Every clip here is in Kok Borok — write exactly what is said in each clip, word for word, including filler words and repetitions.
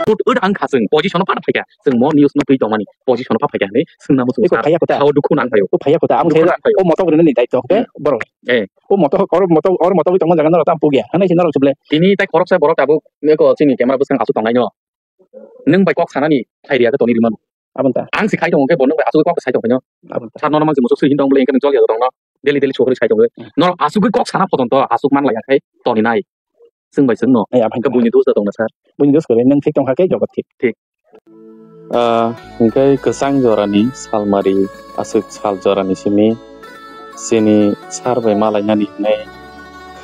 Put ut ang kha chwng position no pat phaikha. Chwng mo news no twi tongmani position no pat phaikha hinwi swngna muchung Eko sa. Phaiya kota. Hao dukhu nang phaio. O phaiya kota. Amo Dukhu se nang phaio. O motok rwna ni daityo khe Hmm. borok. Eh. O motok, o motok, o motok tongma jaga no tam pugya. Hanai se norok chuble. Tini tai khoroksa borok tabuk eko chini camera bwskang asuk tongnai no. Nwng bai kok sanani khlai riya khe toni rimano. Abon ta. Ang si khai tongo khe bo nwng bai asugwi kok sai tongkhe no. Abon ta. Sar nono mang si musuk sui hin tong bole engkhe nwng jol ya tongno. Daily daily chukri sai tongo. Hmm. Norok asugwi kok sana photon to asuk man laya khai toni nai. Chwng bai chwng no. Ai, abhain Khe ta. Buini dos da tongna sar. Buini dos kore nwng thik tongkha khe jogot thik. Thik. Ah, hingkhe kwchang jorani salmari aswk sal jorani simi chini sar bai malainani hinwi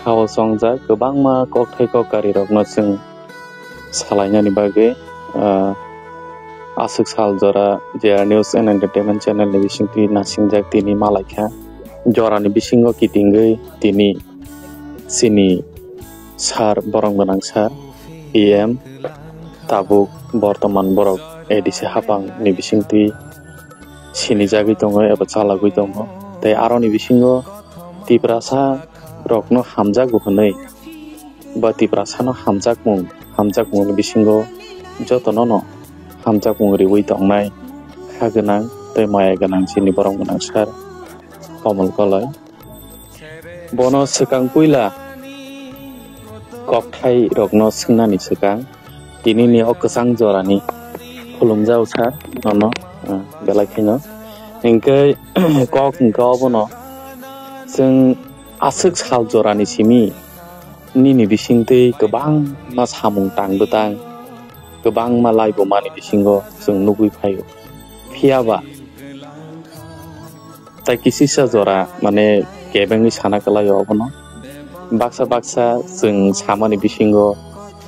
khao chongjak kwbangma kokthai kokkarirokno chwng salainani bagwi, ah, aswk sal jora J R News and Entertainment channel ni bisingtwi nasingjak tini malaikha. Jorani bisingo kitingwi tini chini sar, borom gwnang sar, P M, tabuk bortoman borok A D C hapang ni bisingtwi sinijagwi tongo eba chalagwi tongo. Tei aroni bisingo Tiprasa rokno hamjakgo hwnwi ba Tiprasano hamjakmung, hamjakmungni bisingo jotonono hamjakmung riwi tongnai kha gwnang tei maya gwnang chini borom gwnang sar Komol Koloi. Bono swkang puila kokthai rokno swngnani swkang tini ni o kwchang jorani khulumjao sa nono, ah, belai kheno. Hinkhe kok hinkhe obono chwng aswk sal jorani simi nini bisingtwi kwbangma samung tang bwtang, kwbangma laibumani bisingo chwng nugwi phaio. Phiyaba tai kisisa jora, mane, kebengwi sana kwlaio obono. Baksa baksa chwng samani bisingo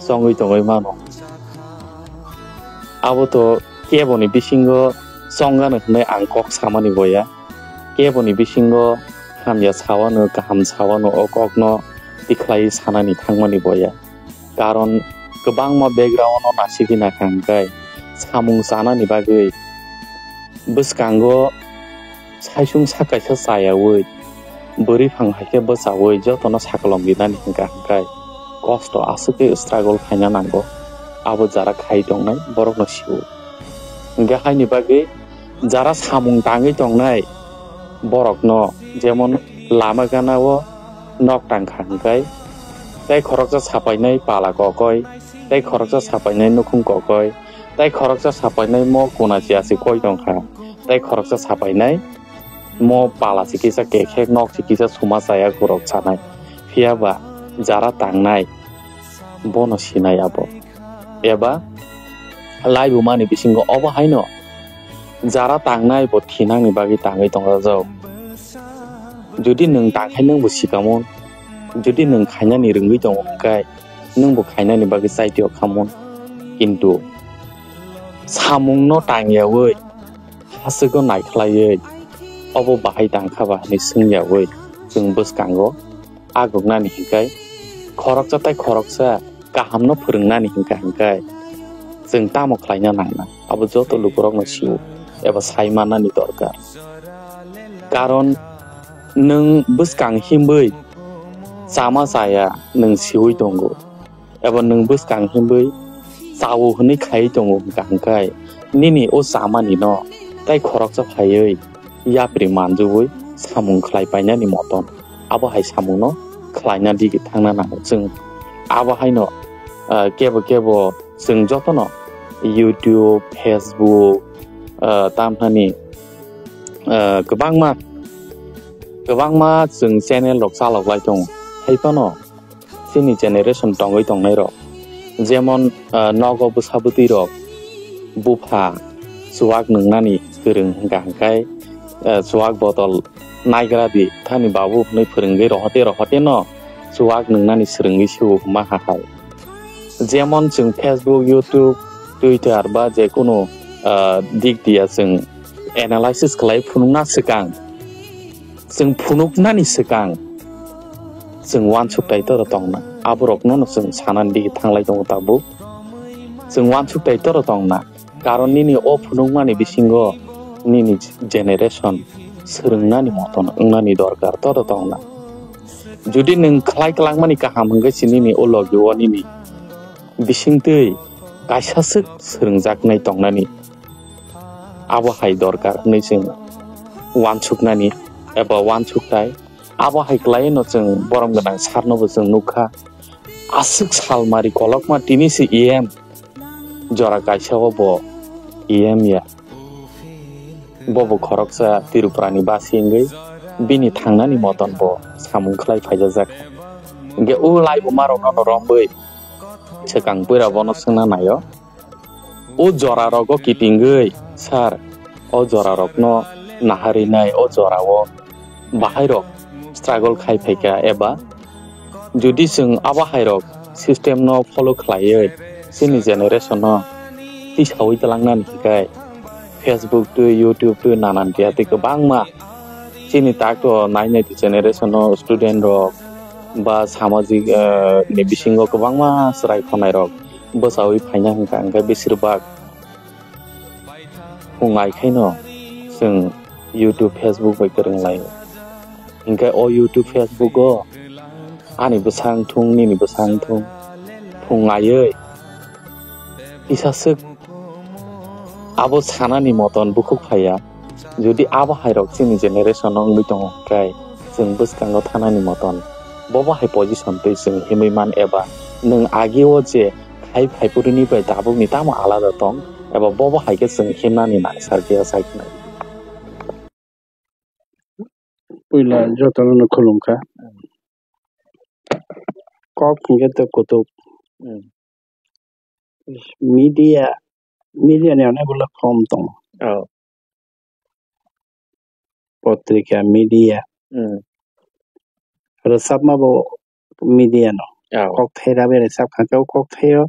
chongwi tongwi mano. Abo to keboni bisingo chongano hwnwi ang kok samani boya. Keboni bisingo hamya sawano, kaham sawano o kokno tikhlaiwi sanani thangmani boya. Karon kwbangma background-o nasigwi nakha hwnkhe samung chanani bagwi bwskango saisung sakaisa chayaui, bwrwi phang hai khe bwchaui jotono sakolom rinani hwnkha hwnkhe kosto aswk khe struggle khaina nango. Abo jara khai tongnai borokno sio. Hwnkhe haini bagwi jara samung tangwi tongnai borokno, jemon lama gana-o nok tangkha hwnkhe, tei khoroksa sapainai pala kokoi, tei khoroksa sapainai nukhung kokoi, tei khoroksa sapainai mo kuna chiya se koi tongkha, tei khoroksa sapainai mo pala se kisa kekhek nok se kisa suma chaya gorok chanai. Phiya ba jara tangnai bono sinai abo. Eba laibumani bisingo obo haino jara tangnai bo thinangni bagwi tangwi tongjak. Jodi nwng tangkhai nwngbo sikamon, jodi nwng khainani rwngwi tongo hwnkhe nwngbo khainani bagwi chaitio khamon. Kintu samungno tangyaui, hachwkno naikhlaiwi, obo bahai tangkha ba hwnwi swngyaui chwng bwskango agognani hwnkhe khoroksa tei khoroksa kahamno phwrwngnani hwnkha hwnkhe chwng tamo khlaina nangna, abo joto lukurokno sio eba sai mannani dorkar. Karon nwng bwskang himwi chama chaya nwng siui tongo, eba nwng bwskang himwi chao hwnwi khaiwi tongo hwnkha hwnkhe nini o chamani no tei khoroksa phaiwi yapri manjui samung khlai painani motom. Abo hai samungno khlaina digi thangna nango chwng. Abo haino, ah, kebo kebo chwng jotono YouTube, Facebook, ah, tamthani, ah, kwbangma, kwbangma chwng channel rok chalok lai tongo. Hai phano chini generation tongwi tongnai rok, jemon, ah, nogo bwsa bwtwi rok bupha chuwak nwngnani kwrwng hwnkha hwnkhe, ah, chuwak botol naigra di thani babu hwnwi phwrwngwi rohote rohote no chuwak nwngnani swrwngwi sio hwnma ha hai. Jemon chwng Facebook, YouTube, Twitter ba je kunu, ah, dik diya chwng analysis khlai phunukna swkang, chwng phunuknani swkang chwng uansuk tai toro tongna. Aborokno no chwng sanani digi thanglai tongo tabuk. Chwng uansuk tai toro tongna. Karon nini o phunukmani bisingo nini generation swrwngnani moton wngnani dorkar toro tongna. Jodi nwng khlai kwlangmani kaham hwnkhe se nini o logi o nini bisingtwi kaisa swk swrwngjaknai tongnani, abo hai dorkar hwnwi chwng uansuknani eba uansukthai. Abo hai kwlaiwi no chwng borom gwnang sir no bo chwng nukha. Aswk salmari kolokma tini se E M jora kaisa o bo E M ya. Bo bo khoroksa Tripura ni basi wngwi bini thangnani moton bo samung khlai phaijajak. Hinkhe o laibumarokno no romwi swkang puira bono swngna naio. O jora rogo kitingwi sir, o jora rokno naharwi nai, o jora o bahai rok struggle khai phaikha eba Jodi chwng abo hai rok system no follow khlaiwi chini generation no tisawi twlangnani hinkhe Facebook twi YouTube twi nanan tiya twi kwbangma chini tak to nai nai generation no student rok ba samajik, eh, ni bisingo kwbangma chwrai khonai rok bwchawi phaina hinkha hinkhe besir bak Phung ai khaino chwng YouTube, Facebook bai kwrwng lai. Hinkhe o YouTube, Facebook o ani bwsang thung, nini bwsang thung, phung aiwi kisa swk abo sanani moton bukhuk phaiya. Jodi abo hai rok chini generation o wngwi tongo, hwnkhe chwng bwskango thanani moton bobo hai position twi chwng himwi man eba nwng agi o je khai phaiphuruni bai tabukni tamo alada tong eba bobo hai khe chwng himnani naisar khe sai khwnai. Puila jotono no khulumkha. Kok hwnkhe tei kutuk. Hmm. Media, media ni onek ulo form tongo. Oh. Potrika, media. Hmm. Rwchapma bo media no. Oh. Kokthai rabe rwchap kha khe o kokthai o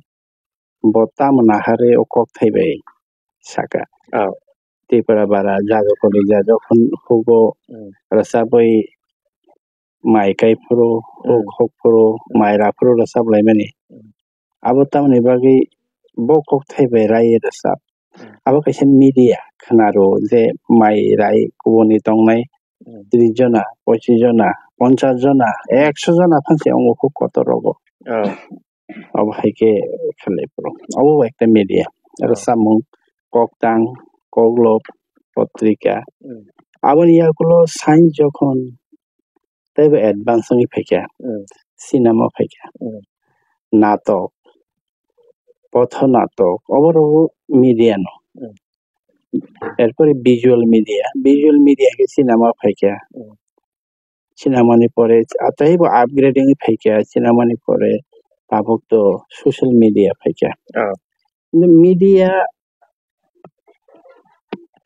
bo tamo naharwi o kokthai bai saka. Oh. Tripura bara jagokoni ja jokhon hugo Hmm. rwchapwi mai kai phuru, huk Hmm. huk phuru, mai ra phuru rwchap laimani. Hmm. Abo tamoni bagwi bo kokthai bai rai rwchap. Hmm. Abo kaisa media khwnaro je mai rai kubuni tongnai Hmm. tris jona, pochis jona, ponchas jona, ekso jona phansi wngo huk kotor rogo. Oh. Abo hai khe khlai phuru. Abo bo ekta media. Aro Oh. samung, koktang, koklob, potrika. Hmm. Aboni yakulo science jokhon teibo advance wngwi phaikha. Hmm. Cinema phaikha. Hmm. Natok, potho natok, obo rokbo media no. Hmm. Erpore visual media, visual media khe cinema phaikha. Hmm. Cinema ni pore, ah, teibo upgrade wngwi phaikha, cinema ni pore tabuk to social media phaikha. Oh. Media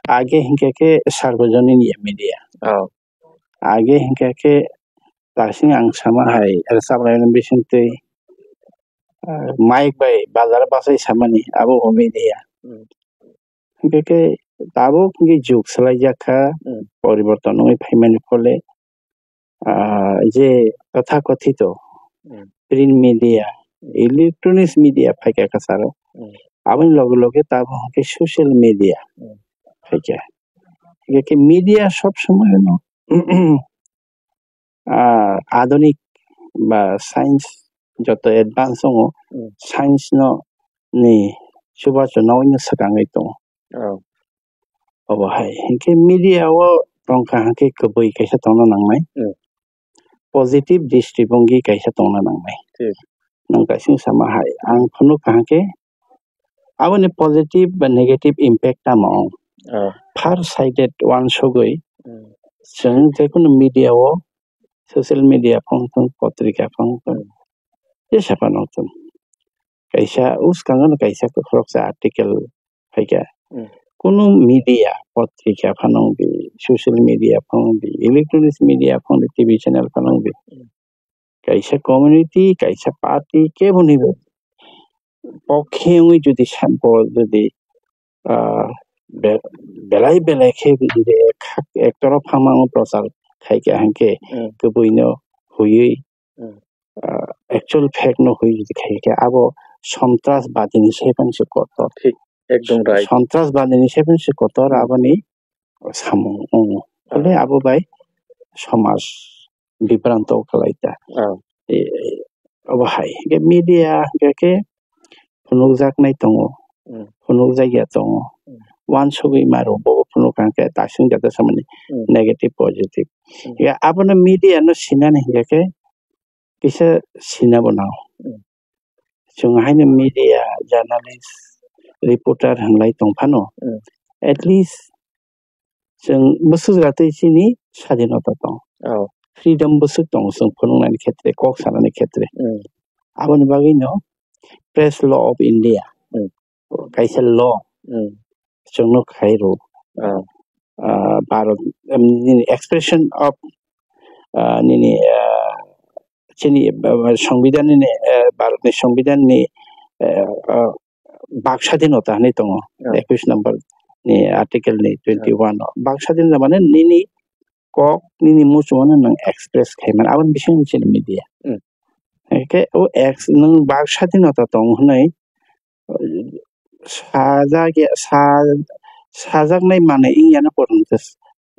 age hinkhe khe sarbojonin ya media. Oh. Age hinkhe khe taksing ang sama hai rwchap laimani bisingtwi, ah, mic bai bazar bachai samani abo bo media. Hmm. Hinkhe khe tabuk hinkhe jug swlaijak kha, Hmm. poriborton wngwi phaimani phole, ah, je tothakothito Hmm. print media, electronics media phaikha kwcharo. Hmm. Aboni loge loge tabuk hinkhe social media Hmm. phaikha. Hinkhe khe media sob somoi no ah, adunik ba science joto advance tongo, Hmm. science no ni chubachu no swkangwi tongo. Oh. Obo hai. Hinkhe media o tongkha hinkhe kwbwi kaisa tongna nangnai. Hmm. Positive distri wngwi kaisa tongna nangnai. Thik. Nwng kaisa sama hai. Ang phunuk kha hinkhe Aboni positive ba negative impact tamo? Oh. Far sided uansugwi Hmm. chwng jekono media o, social media phone phone, potrika phone phone, Hmm. jesa phano chwng kaisa uskango no kaisa khoroksa article phaikha. Hmm. Kunu media, potrika phano di, social media phano di, electronics media phano di, T V channel phano di. Hmm. Kaisa community, kaisa party, keboni bo pokhe wngwi jodi sa-, bo jodi, ah, be-, belai belai khe jodi ek, ek torofa mango prochar khai kha hinkhe Hmm. kwbwino huiwi, Hmm. ah, actual fact no hui jodi khai kha abo sontrasbadi ni se phano se kotor. Thik, ekdom right. Sontrasbadi ni se phano se kotor Hmm. aboni samung wngo. Ah. Hole abo bai somaj bibranto khlai ta. Ah. E, obo hai. Hinkhe media hinkhe khe phunukjaknai tongo, Mm. phunukjakya tongo. Mm. Uansugwi maro, bobo phunuk kha hwnkhe tasing jata samani Mm. negative, positive. Mm. Ya, abono media no sinani hingkhe kisa sinabo nango. Mm. Chwng haino media, journalist, reporter hwnlai tongphano, Mm. at least chwng bwswk jatwi chini sadinota tong. Oh. Freedom bwswk tong chwng phunuknani khetre, kok sanani khetre. Mm. Aboni bagwino Press Law of India, Mm. kaisa law Mm. chwngno khairo. Oh. Ah, Bharat, em, nini expression of, ah, nini, ah, chini, ah, Songbidan nini, ah, Bharatni Songbidanni, ah, ah, bak sadinota hinwi tongo, Oh. ekush number ni article ni twenty one o. Bak sadinota mane nini kok, nini muchungmano nwng express khai mano, aboni bisingo chini media. Mm. Hingkhe o ex-, nwng bak sadinota tong hwnwi, sajak ya, sa-, sajaknai manwi wngya no kwrwng tei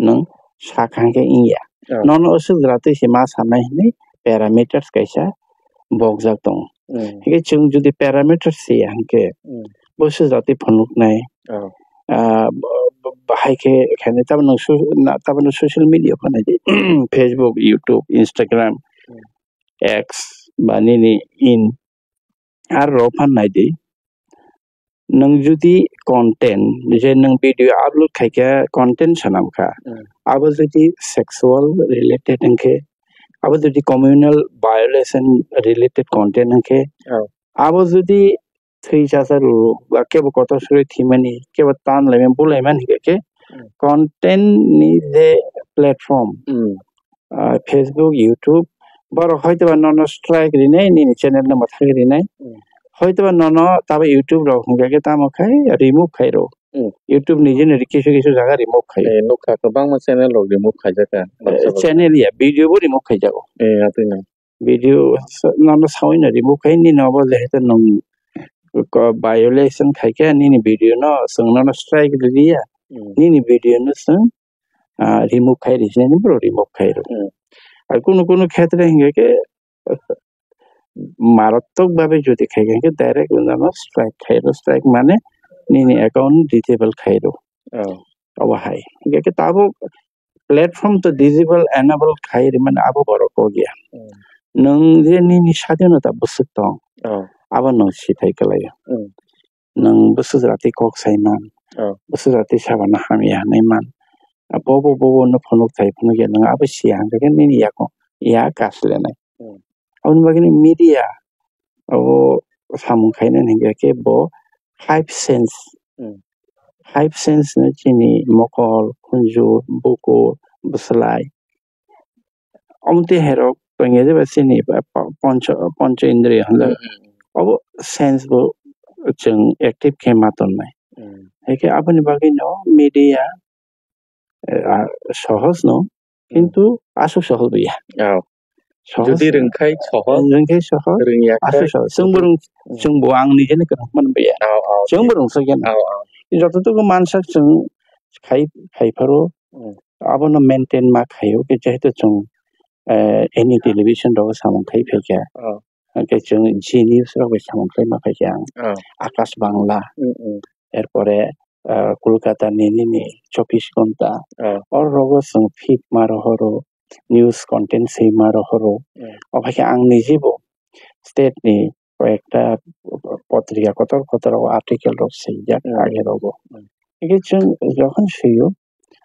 nwng sakha hwnkhe wngya. Oh. Nono aswk jora twi se ma sanai hwnwi parameters kaisa bokjak tongo. Mm. Hingkhe chwng jodi parameters siya hwnkhe Mm. bwswk jatwi phunuknai. Oh. Ah, bo-, bo-, bahai khe khainai tabuk nwng su-, na-, tabuk nwng social media phano di. Facebook, YouTube, Instagram, Mm. X ba nini in. Aro rok phan nai di. Nwng jodi content, je nwng video upload khai khe content swnam kha, Mm. abo jodi sexual related hwnkhe, abo jodi communal violation related content hwnkhe, Oh. abo jodi thwi chacha rw ba kebo kotor suri thwimani, kebo tan laimani, bulaimani hwnkhe khe Mm. content ni je platform, Mm. ah, Facebook, YouTube, borok hoitoba nono strike rinai, nini channel no mwthangwi rinai. Mm. Hoitoba nono tabo YouTube rok hwnkhe khe tamo khai remove khai rw. Mm. YouTube ni jini kisu kisu jaga remove khai. Eh, nukha kwbangma channel rok remove khaijak kha, Eh, baksa baksa. Channel ya, video bo remove khaijago. Eh, atwino. Video sa-, nono sawi no remove khai, nini obo jehetu nwng ko-, violation khai khe nini video no chwng nono strike rwliya. Mm. Nini video no chwng ah, remove khai rwsini, bro, remove khai rw. Hmm. Ar kunu kunu khetre hingke khe, maratwk babe jodi khai khe, hingke direct wngno strike khai rw, strike mane nini account disable khai rw. Oh. Obo hai. Hingke khe tabuk platform to disable, enable khai rw mane abo borok kok ya. Hmm. Nwng je nini sadinota bwswk tong, Oh. abo nwng siphai kwlai o. Hmm. Nwng bwswk jora twi kok sai man, Oh. bwswk jora twi sabana hamya hinwi man. Bobo, bobo no phunuk thai phunuk ya, nwng abo siya hwnkhe nini yago ya kaslenai. Hmm. Aboni bagwi media abo samung khainani hwnkhe khe bo five sense, Hmm. five sense no chini mokol, khunju, bukur, bwslai, Omtwi hairok tongya jeba chini ba pa-, poncho, poncho indriyo hinjak. Hmm, hmm, hmm. Obo sense bo chwng active khe ma tonnai. Hmm. Haikhe aboni bagwino media, eh, ah, sohos no, Hmm. kintu aswk sohos bo ya. Oh. Sohos. Jodi rwngkhai sohos, Rwngkhai sohos, rwngya aswk khai sohos. Chwngbo rwng-, Hmm. chwngbo ang nijeni kwrwng man bo ya. Oh, oh, Chwngbo okay. rwngsok ya. Oh, oh. Jototogo mansak chwng khai, khai pharo Hmm. abono maintain ma khaio, khe jehetu chwng, eh, any television rogo samung khai phaikha. Oh. Hwnkhe chwng G News rok bai samung khai ma phaikha ang. Oh. Akash Bangla, Mm, mm. erpore, eh, Kolkata ni nini Chobbish Ghonta, Oh. oro rogo chwng feed ma rohoro, news content swi ma rohoro. Mm. Obo khe ang nijibo state ni koyekta potrika kotor kotor o article rok swijak Mm. age rogo. Mm. Hingke chwng jokhon swiyo,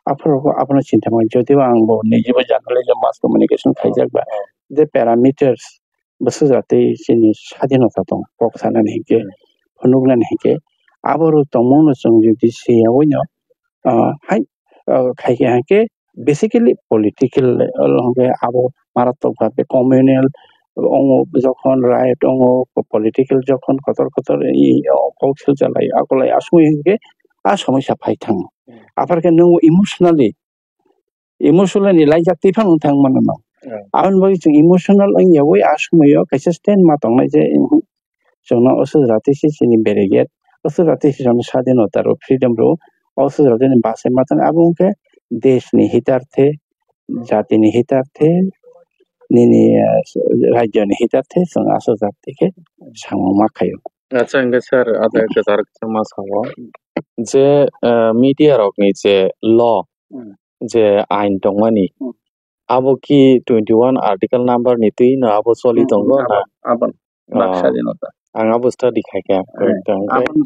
aphuru abono chinta mano, jodiba ang bo nijibo journalism mass communication khaijak ba, Oh. je parameters bwswk jatwi chini sadinota tongo, kok sanani hinkhe, Hmm. phunuknani hinkhe, abo rok tongmungno chwng jodi siyawino, ah, hai, ah, khaikhe hinkhe basically political, ah, hinkhe abo maratwk bhabe communal, ongo jokhon right, ongo political jokhon kotor kotor i, o, kok silchalai, akolai aswk hinkhe a somosya phai thango. Hmm. Aphar khe nwng emotionally, emotionally laijak twi phano thang mano no. Hmm. Aboni bagwi chwng emotional wngyawi a somoyo kaisa stand ma tongnai je, chwngno aswk jatwi se chini barricade, aswk jatwi se chwngno sadinota rw, freedom rw, aswk jatwi ni bachai ma tongnai, abo wngkhe desh ni hitarthe, jati ni hitarthe, nini, ah, rajyo ni hitarthe chwng aswk jatwi khe samung ma khaio. Acha, hwnkhe sir, ada kwchar kisa ma sao. Je, eh, media rokni je law, Hmm. je ain tongmani, Hmm. abo ki twenty one article number ni twi no abo choli Hmm, tongo hmm, na? Abo, abo. Ah, baksa di no ta. Ang abo study khai kha, Eh, koi ta, hwnkhe, abo.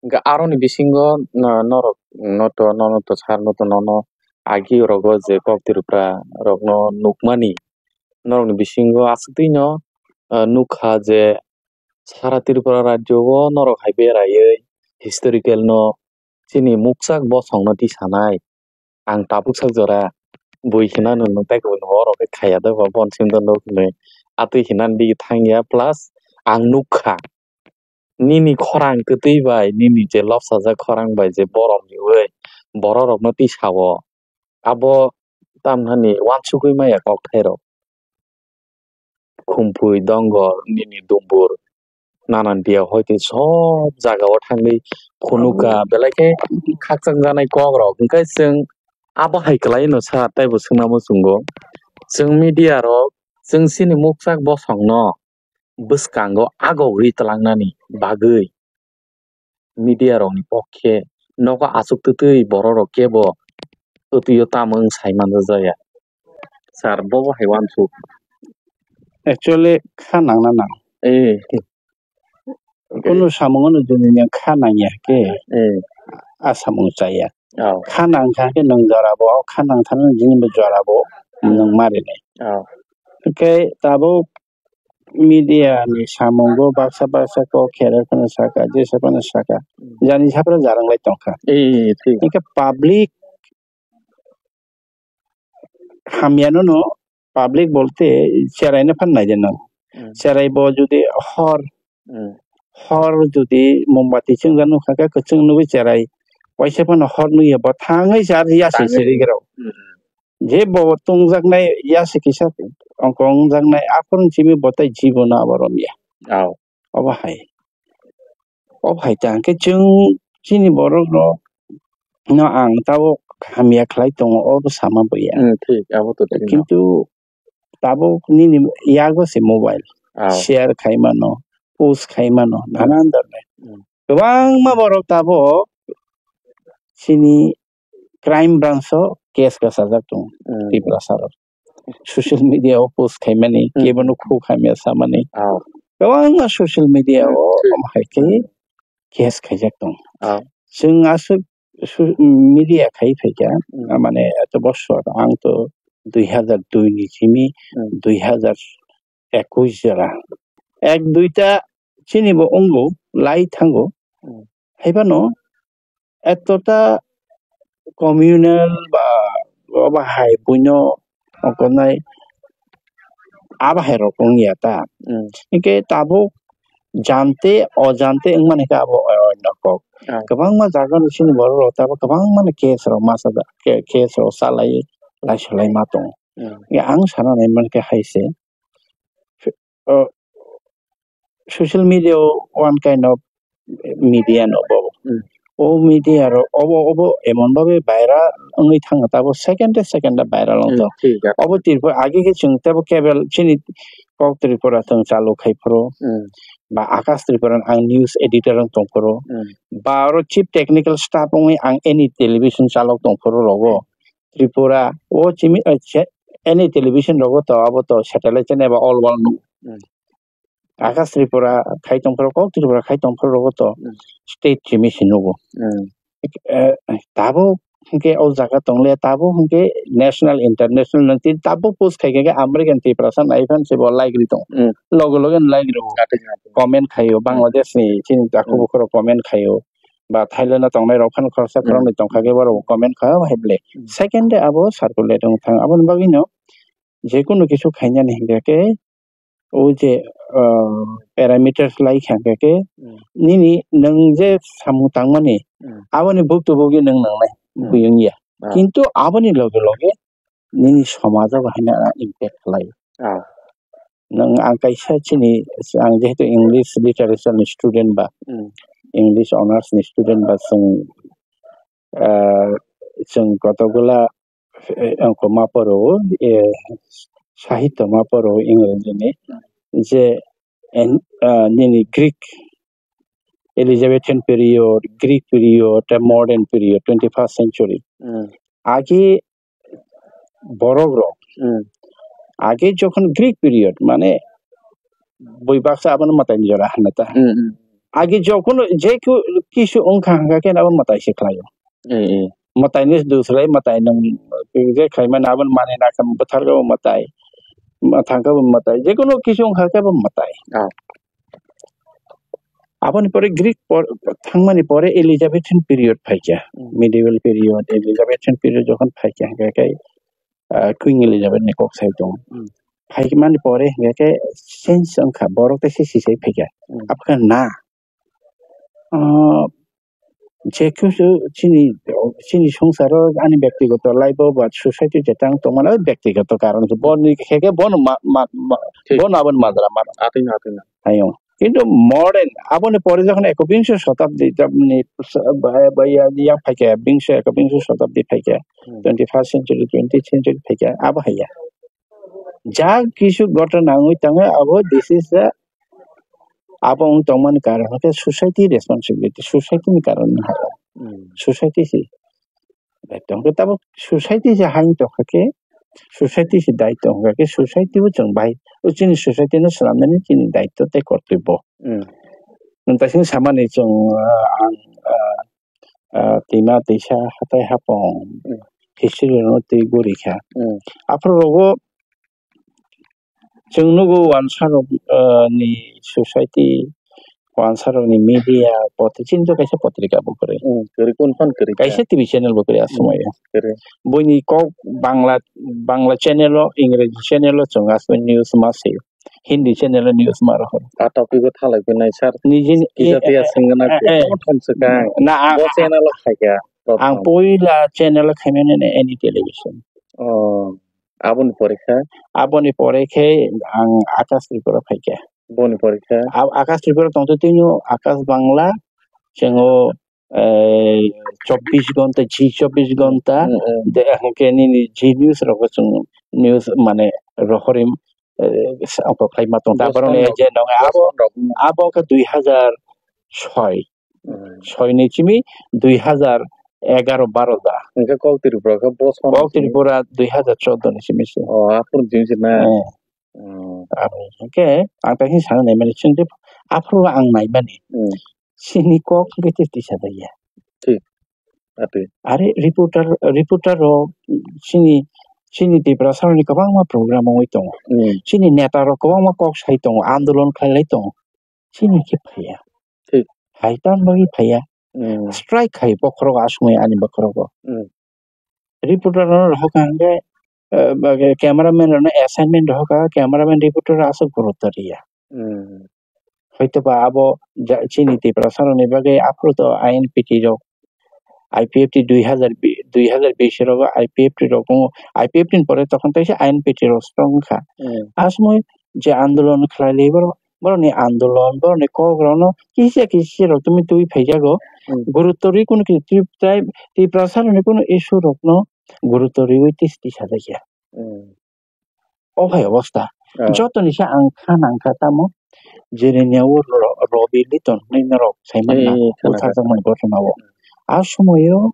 Hwnkhe aroni bisingo no-, norok, noto, nono to sir, noto nono agi rogo je kok Tripura rokno nukmani, norokni bisingo aswk twi no, ah, nukha je sara Tripura rajyo o norok hai beraiwi historical no chini mukchak bosong no tisanai. Ang tabuk sak jora bui khna nwng tei kubun oro khe khaya da ba bon sim da nuk hinwi atwi hinani digi thangya, plus ang nukha nini khorang kwtwi bai nini je lobsajak khorang bai je borom riwi borok rokno tisao abo tamnani uansugwi maya kokthai rok. Khumpui, Dongor, nini Dumbur, nanan dia hoite sob jaga o thangwi phunukha, belai khe khakchangjaknai kok rok. Hwnkhe chwng abo hai kwlai no sa teibo swngna muchungo. Chwng media rok, chwng chini mukchak bosong no bwskango agogwi twlangnani bagwi media rokni pokhe nogo achuk twtwi borok rok kebo twtwi o tamo wng sai manjak ya. Sir, bobo hai uansuk. Actually, kha nangna nang. Eh. Kunu samung no juni nang kha nangya khe, eh, a samung chaya. Oh. Kha nang kha khe nwng jora bo, kha nang thani jini bo jora bo, oh, nwng mari nai. Oh. Hwnkhe tabuk media ni samungo baksa baksa kok khere phano saka, jesa phano saka. Hmm. Jani saphra jarang lai tongkha. Eh, eh, eh, thik. Hwnkhe public hamya no no, public bolte cherai no phan nai de nang. Hmm. Cherai bo jodi hor, hmm, hor jodi mombati chwngja nukha khe kwchwng nugwi cherai. Waisa phano hor nugya bo thangwi jar ya se thangwi. Chirigrao. Hmm. Je bo tungjaknai ya se kisa ongkong jaknai aphuru simi bo tai jibono abo romya. Ao. Obo hai. Obo hai ta hwnkhe chwng chini borok rok no ang tabuk hamya khlai tongo, obo sama buya. Hmm, thik, abo to thik no. Kintu tabuk nini yago se mobile. Ao. Share khai mano, post khai mano, hmm, nanan dhorone. Hmm. Kwbangma borok tabuk chini crime branch o case kwchajak tongo, hmm, Tiprasa rok. Social media o post khaimani, hmm, kebono khu khamya samani. Ah. Kwbangma social media o, hmm, omo hai khe, hmm, case khaijak tongo. Ah. Chwng aswk su-, media khai phaikha, hmm, mane eto bosor ang to dui hazar dui ni simi, hmm, dui hazar ekush jora. Ek duita chini bo wngo, lai thango. Hmm. Haiphano etota communal ba obo hai buino ongkoknai abo hai rok wngya ta. Hmm. Hinkhe tabuk jante ojante wngmani khe abo oino kok. Ah. Kwbangma jaga ni chini borok rok tabuk kwbangma ni case rok masa da, ke-, case rok chalai, lai solai ma tongo. Hmm. Hinkhe ang sana nai mankhe hai se, o, social media o one kind of media no bo. Hmm. O media ro obo, obo emon bhabe viral wngwi thango, tabo second e second e viral wng tong. Hmm, thik, ah. Obo Tripura age khe chwng tebo cable chini kok Tripura chwng chalu khai phuru. Hmm. Ba Akash Tripura ang news editor wng tong phuru. Hmm. Ba oro chief technical staff wngwi ang any television chalok tong phuru rogo. Tripura o chimi, eh, che-, any television rogo to abo to satellite channel ba all world no. Hmm. Akash Tripura khai tong phuru, kok Tripura khai tong phuru rogo to, hmm, state chimi si nugo. Hmm. Eh, tabuk hwnkhe o jaga tongle, tabuk hwnkhe national, international nang twi tabuk post khai khe American Tiprasa nai phan se bo like ri tong. Hmm. Loge loge like ri. Kati kati. Comment khaio, hmm, Bangladesh ni chini takhuk, hmm, bukhuk rok comment khaio. Ba Thailand o tongnai rok phan khoroksa, hmm, khoroknwi tongkha khe borok comment khaio, hai ble. Hmm. Second day abo circulate wng thang. Aboni bagwi no jekunu kisu khainani hinkhe khe o je, ah, parameters lai kha khe, hmm, nini nwng je samung tangmani, hmm, aboni buktu bukti nwng nangnai, hmm, buyung ya. Ah. Kintu aboni loge loge nini somajo bo haino impact khlai. Ah. Nwng ang kaisa chini, ang jehetu English literature ni student ba, hmm, English honours ni student ba, chwng, ah, chwng kotokgola eh, ang ko ma poro, eh, sahitya ma poro Engrejini, je, en, ah, nini Greek, Elizabethan period, Greek period, tei modern period, twenty first century. Hmm. Age borok rok, Hmm. age jokhon Greek period, mane bui baksa abono mwtaini jora hwnna ta. Hmm, hmm. Age jokhon je ku-, kisu wngkha hwnkha khe abo mwtai se khlaio. Hmm, hmm. Mwtaini dusrai mwtai nung je khlaimani abono mani nakha bwthargo mwtai. Mwthangkhe bo mwtai. Jekono kisu wngkha khe bo mwtai. Ah. Aboni pore Greek por-, thangmani pore Elizabethan period phaikha. Hmm. Medieval period, Elizabethan period jokhon phaikha hwnkha khe, ah, Queen Elizabeth ni kok sai tongo. Hmm. Phaikmani pore hwnkha khe change wngkha, borok tei se sisai phaikha. Hmm. Abokhe na, ah, je kisu chini, chini songsaro ani byaktigoto life o ba society je tang tongmani o byaktigoto karon se. Boni khe khe bono ma-, ma-, ma-, Thik. Bono aboni madra mano. Atwino, atwino. Ayung. Kintu modern, aboni pore jokhon ekobingso shatabdi, tamni, ba, ba, ya, ya phaikha, bingso, ekobingso shatabdi phaikha, Hmm. twenty first century, twentieth century phaikha, abo haiya. Ja kisu ghotona wngwi tongo, abo this is the, abo wng tongmani karon hwnkhe society responsibility, society ni karon wng hai. Hmm. Society si. Bai tongkhe tabuk society se haino tongkha khe, society se daityo wngkha khe, society bo chwng bai, o chini society no swnamnani chini daityo tei kortobbo. Mm. Nwng taising samani chwng, ah, ang, ah, ah, twima twisa hatai hapong, Mm. history no twi guri kha. Mm. Aphuru rogo Chwng nugo wansa rok, ah, ni society, wansa rok ni media, poti-, chini to kaisa potrika bo kwrwi. Hmm, kwrwi, kunu phano kwrwi kha. Kaisa T V channel bo kwrwi a Hmm, somoyo. Kwrwi. Buini kok Bangla, Bangla channel o, Ingreji channel o chwng aswk news ma se. Hindi channel o news ma rohor. A topic o thalai phinai sir. Nijini, Kisa eh, tiya eh, swngna eh, khe, eh. Tamo thang swkang. Na, a, Bo a, channel o khaikha. Ang Prothom. Puila channel o khaimani Any Television. Oh. Aboni pore khe? Aboni pore khe ang Akash Tripura phaikha. Boni pore khe? Ab-, Akash Tripura tongtwi twi no Akash Bangla, chwngo, eh, chobbish ghonta, G chobbish ghonta, Hmm, hmm. De, hwnkhe nini G news rogo chwng news mane rohori, eh, sa-, kok khlai ma tong. Boston Taboroni rok, je nong abo, Boston rok. Abo khe dui hazar soi. Hmm. Soi ni simi dui hazar egaro baro da. Hwnkhe kok Tripura khe Boston Kok ni simi? Tripura dui hazar chordo ni simi se. Oh, aphuru ni simi se na? Eh. Hmm. Abo hwnkhe ang ta hini sana naimani chwng tei aphuru ang naimani. Hmm. Chini kok hwnkhe tei tisa da ya. Thik. Ati. Are reporter, reporter rok chini, chini Tiprasa ni kwbangma program wngwi tongo. Hmm. Chini neta rok kwbangma kok sai tongo, andolon khlai lai tongo. Chini khe phaiya. Thik. Hai tan bagwi phaiya. Hmm. Strike khai bokhorok aswk ani bokhorogo. Hmm. Reporter no rohor kha hwnkhe, eh, ba, cameraman rok no assignment rohor kha, cameraman reporter aswk gurutto riya. Hmm. Hoito ba abo ja-, chini Tiprasa rok ni bagwi aphuru to I N P T rok, I P F T dui hazar bi-, dui hazar bish rogo I P F T rok wngo, I P F T ni pore tokon teisa I N P T rok strong wngkha. Hmm. A somoi je andolon khlai lai borok, borokni andolon, borokni kok rokno kisa kisa rok tumi twi phaijago. Hmm. Gurutto rwi kunu kisa twi tai Tiprasa rokni kunu issue rokno gurutto rwi twi twi sajakya. Hmm. O hai obostha. Ah. Jotoni se ang kha nang kha tamo Jerenia o Ro-, Robi Liton hinwi norok sai manna Eh, eh, khana kha. Butharjakmani ghotona o. Hmm. A somoio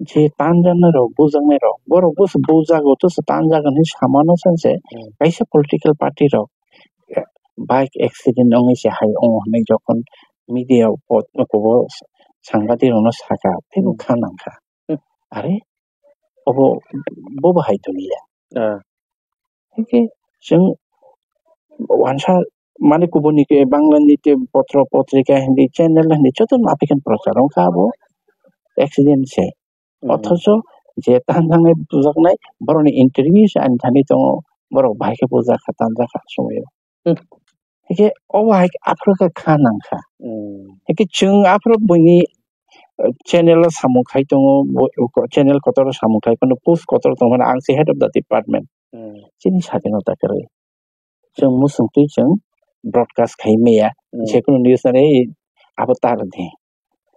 je tanjaknai rok, bujaknai rok, borok bo se bujago, to se tanjago hinwi samano chwng se, Hmm. Kaisa political party rok, eh, bike accident wngwi se hai wngo hinwi jokhon media o po-, kubo sangbadik rokno sakha, teibo Hmm. Kha nangkha. Hmm. Are, obo, bobo hai toniya. Ah. Hwnkhe chwng wansa mane kubuni ke Bangla ni te potro potrika hindi channel hindi joto no apikhan prochar wngkha abo accident se. Hmm. Othocho je tanjaknai bujaknai borokni interview se ani thani tongo, borok bahai khe bujakha tanjakha somoyo. Hmm. Hwnkhe obo hai aphuru khe kha nangkha. Hmm. Hwnkhe chwng aphuru buini, eh, channel o samung khai tongo, bo-, ko-, channel kotor o samung khai phano post kotor tong phano ang se head of the department. Hmm. Chini sadinota kwrwi. Chwng muchungtwi chwng broadcast khai maya. Hmm. Jekunu news nani abo ta rwdi.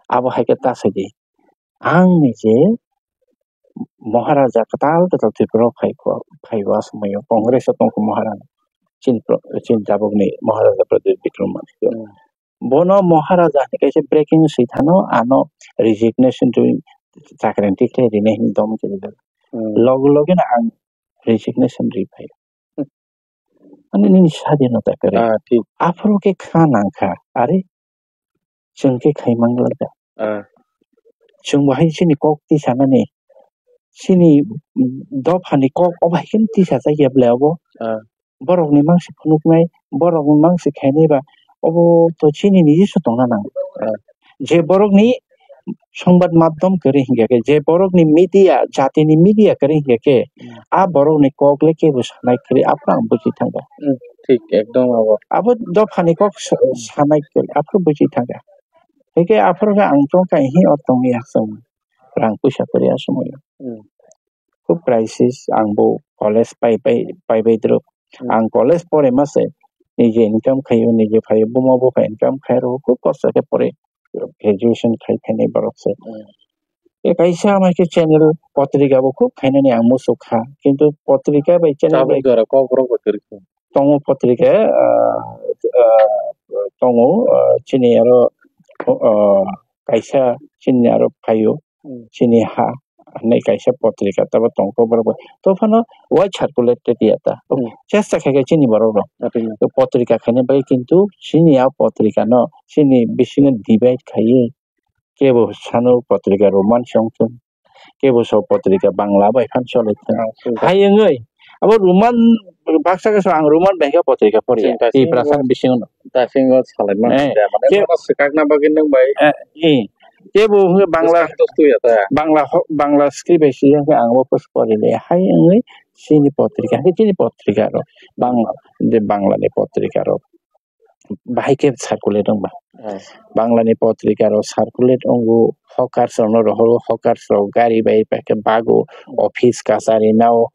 Abo hai khe ta saidi. Ang ni je Maharaja kwtal kwtal Tripura o phai kho, phai o aswk mai o Congress o tong kho Maharaja. Chini pro-, chini tabuk ni Maharaja Pradyut Bikram Manikya. Hmm. Bono Maharaja hinwi kaisa breaking swi thano, ano resignation twi chakri ni tikhlai rinai hinwi dom khe rijak. Hmm. Loge loge no ang resignation ri phai. Hmm. Ani nini sadinota kwrwi. Ah, thik. Aphuru khe kha nang kha. Are, chwng khe khai mang glak da. Ah. Chwng bo hai chini kok tisanani, chini dophani kok obo hai khe tisajak ya ble obo. Ah. Borokni mangsi phunuknai, borokni mangsi khainai ba, obo to chini ni Jisu tongna nango. Ah. Je borokni songbat madhyam kwrwi hinkhe khe, je borokni media, jatini media kwrwi hinkhe khe, Hmm. a borokni kok le kebo sanai kwrwi, aphuru ang buji thangkha. Hmm, thik, ekdom abo. Abo dophani kok sa-, Hmm. sanai kwrwi, aphuru buji thangkha. Hinkhe aphuru khe ang tongkha, hi o tongya chwng rang puisa kwrwi a somoio. Hmm. Khub crisis, ang bo college pai pai, pai pai drop. Hmm. Ang college pore mase, nije income khaio, nije phaio, buma bupha income khai rw, khub kosto khe pore graduation khai phainai borok se. Hmm. E kaisa ama khe channel potrika bo khub khainani ang muchuk kha, kintu potrika bai channel bai Tabuk jora kok rok bo kwrwi kha. Tongo potrika, ah, ah, tongo, ah, chini aro, ah, kaisa chini aro phaio, Hmm. chini ha, hinwi kaisa potrika tabo tongkha borok bai. To phano why circulated ya ta? Hmm. Chesta khai khe chini borok rok. Atwino. To potrika khaina bai kintu chini a potrika no chini bisingo divide khaiwi kebo sano potrika Roman se wngthung, kebo so potrika Bangla bai phan chole thung. Ah, sungkha. Hai wngwi abo Roman baksa khe so ang Roman bai khe potrika pori ya. Chwng ta Tiprasa singbo, bisingo no. Ta singbo salai man Eh, ya, mane ke- bono swkakna bagwi nwng bai Eh, eh. Kebo hwnkhe Bangla, bwskang tos tuya ta. Bangla ho-, Bangla script bai swijak khe ang bo post pori le. Hai wngwi chini potrika, hai chini potrika rok. Bangla, je Bangla ni potrika rok. Bahai khe circulate wngba. Ah. Bangla ni potrika rok circulate wngo, hawkers rok no rohoro, hawkers rok gari bai pai khe bago, office kachari nao.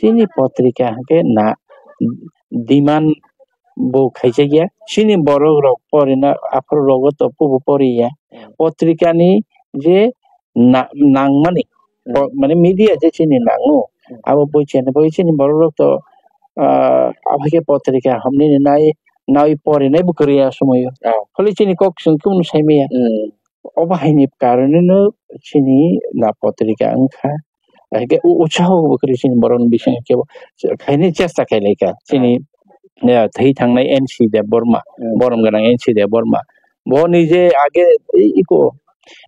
Chini potrika hwnkhe na demand bo khaijakya. Chini borok rok porina aphuru rogo to pubo poriya. Hmm. Potrika ni je na-, nangmani, Hmm. po-, mane media je chini nango, Hmm. abo boi chani bai chini borok rok to, ah, abo hai khe potrika hamnini nai, nai porinai bo kwrwi a somoio. Oh. Khali chini kok chwng kunu saimaya. Hmm. Obo haini karonwi no chini na potrika wngkha. Hai khe u-, utsaho bo kwrwi chini borokni bisingo kebo khaini chesta khai lai kha. Chini, eh, thwi thangnai N C Debbarma, Hmm. borom gwnang N C Debbarma. Bo nije age i-, iko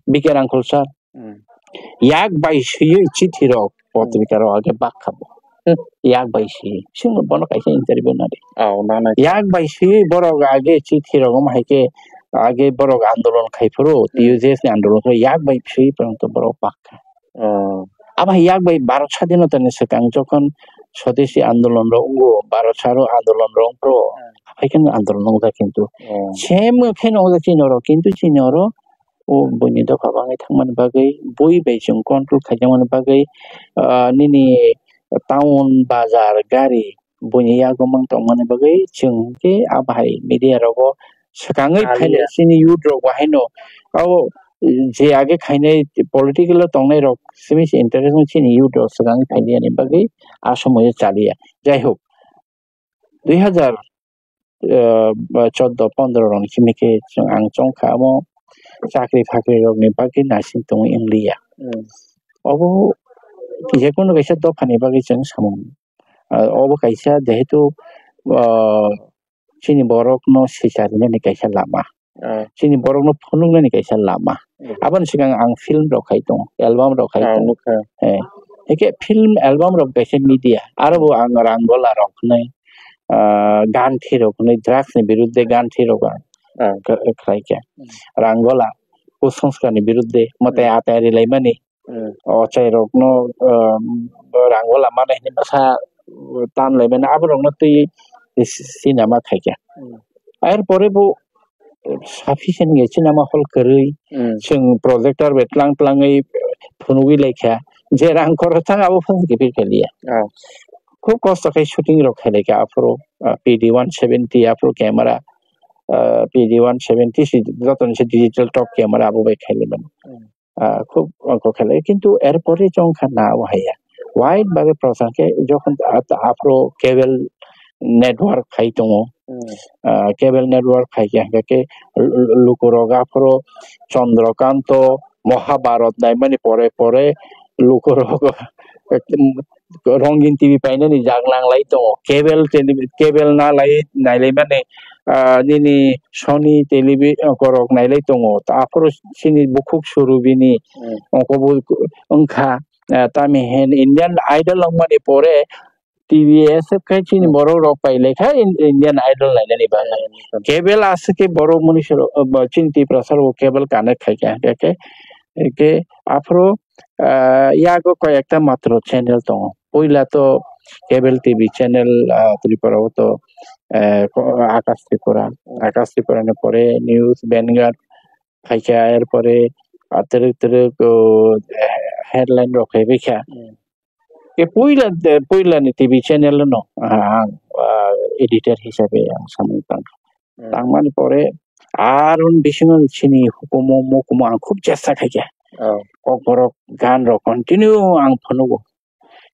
B K Rangkhol sir. Hmm. Yak bai swiwi chithi rok, Hmm. potrika rok age bak kha bo. Hmm. Yak bai swiwi. Chwng bono kaisa interview nadi. Oh, nana. Yak bai swiwi borok age chithi rok omo hai khe age borok andolon khai phuru, Hmm. T U J S ni andolon khai yak bai swiwi borok bak kha. Oh. Abo hai yak bai Bharat sadhinota ni swkang jokhon Swadeshi andolon rok wngo, Bharat charo andolon rok wngo, Hmm. hai khe andolon wngjak kintu. Oh. Same khe wngjak chini oro, kintu chini oro o buini dopha bangwi thangmani bagwi, bui bai chwng control khaijakmani bagwi, ah, nini town, bazar, gari, buini yago mang tongmani bagwi chwng khe a bahai media rogo swkangwi Chaliya. Phainai chini youth rok bahaino. Abo je age khainai political o tongnai rok simi se interest wng chini youth rok swkangwi phainai bagwi a somoio chaliya. Jai hok, dui hazar, eh, ba choddo pondro rok ni simi khe chwng, ang chong kha, amo chakri phakri rok ni bagwi naising tongwi wng liya. Hmm. Obo jekunu kaisa dopha ni bagwi chwng samung. Ah, obo kaisa jehetu, ah, chini borok no swicha rinani kaisa lama. Ah. Chini borok no phunuknani kaisa lama. Hmm. Aboni swkang ang film rok khai tongo, album rok khai Ah, tongo. Nukha. Eh, hake film album rok kaisa media. Aro bo ang Rangola rok hwnwi, ah, ganthi rok hwnwi, drugs ni birudde ganthi rok ang Ah. kh-, khlai kha. Hmm. Rangola, kusongskar ni birudde, mwtai Hmm. atai rilaimani. Hmm. Ochai rokno, ah, Rangola manai hwnwi bwsa tan laimani, abo rokno twi si-, sinema khai kha. Hmm. Ar pore bo sufficient wngya, cinema hall kwrwi, Hmm. chwng projector bai tlang tlangwi phunugwi laikha, je rang khoroksa abo phano khe phil phailiya. Ah. Khub kosto khe shooting rok khailaikha aphuru, ah, P D one seventy aphuru camera, ah, P D one seventy si jotoni se digital top camera abo bai khailaimani. Hmm. Ah, khub ongkho khailai, kintu er pore chong kha na o haiya. Wide bagwi prochar khe jokhon a-, aphuru cable network khai tongo. Hmm. Ah, cable network khai khe, hwnkhe khe l-, l-, lukurok aphuru Chandrakanta Mahabharat naimani pore pore lukurok rongin T V painani jak nanglai tongo. Cable televi-, cable nalai, nailaimani, ah, nini Sony televi-, ah, korok nailai tongo. Ta aphuru chini bukhuk Surubini Hmm. ongkobul wngkha. Ah, tami hen Indian Idol wngmani pore T V S F khai chini Hmm. borok rok pailai kha In-, Indian Idol nainani bagwi. Hmm. Cable aswk khe borok mwnwi se rok, ah, chini Tiprasa rok cable connect khai kha. Hwnkhe khe, hwnkhe aphuru, ah, yago koi ekta matro channel tongo. Puila to cable T V channel, ah, Tripura o to, eh, ko-, Akash Tripura. Hmm. Akash Tripura ni pore News, Vanguard, phaikha, er pore, ah, twrwk twrwk, oh, eh, headline rok phaibaikha. Hmm. Ke puila, eh, puila ni T V channel no, ah, ang, ah, editor hisabe ang samung tang. Hmm. Tangmani pore, ar un bisingo chini hukumu mukumu ang khub chesta khaikha. Oh. Kokborok gan rok continue ang phunugo.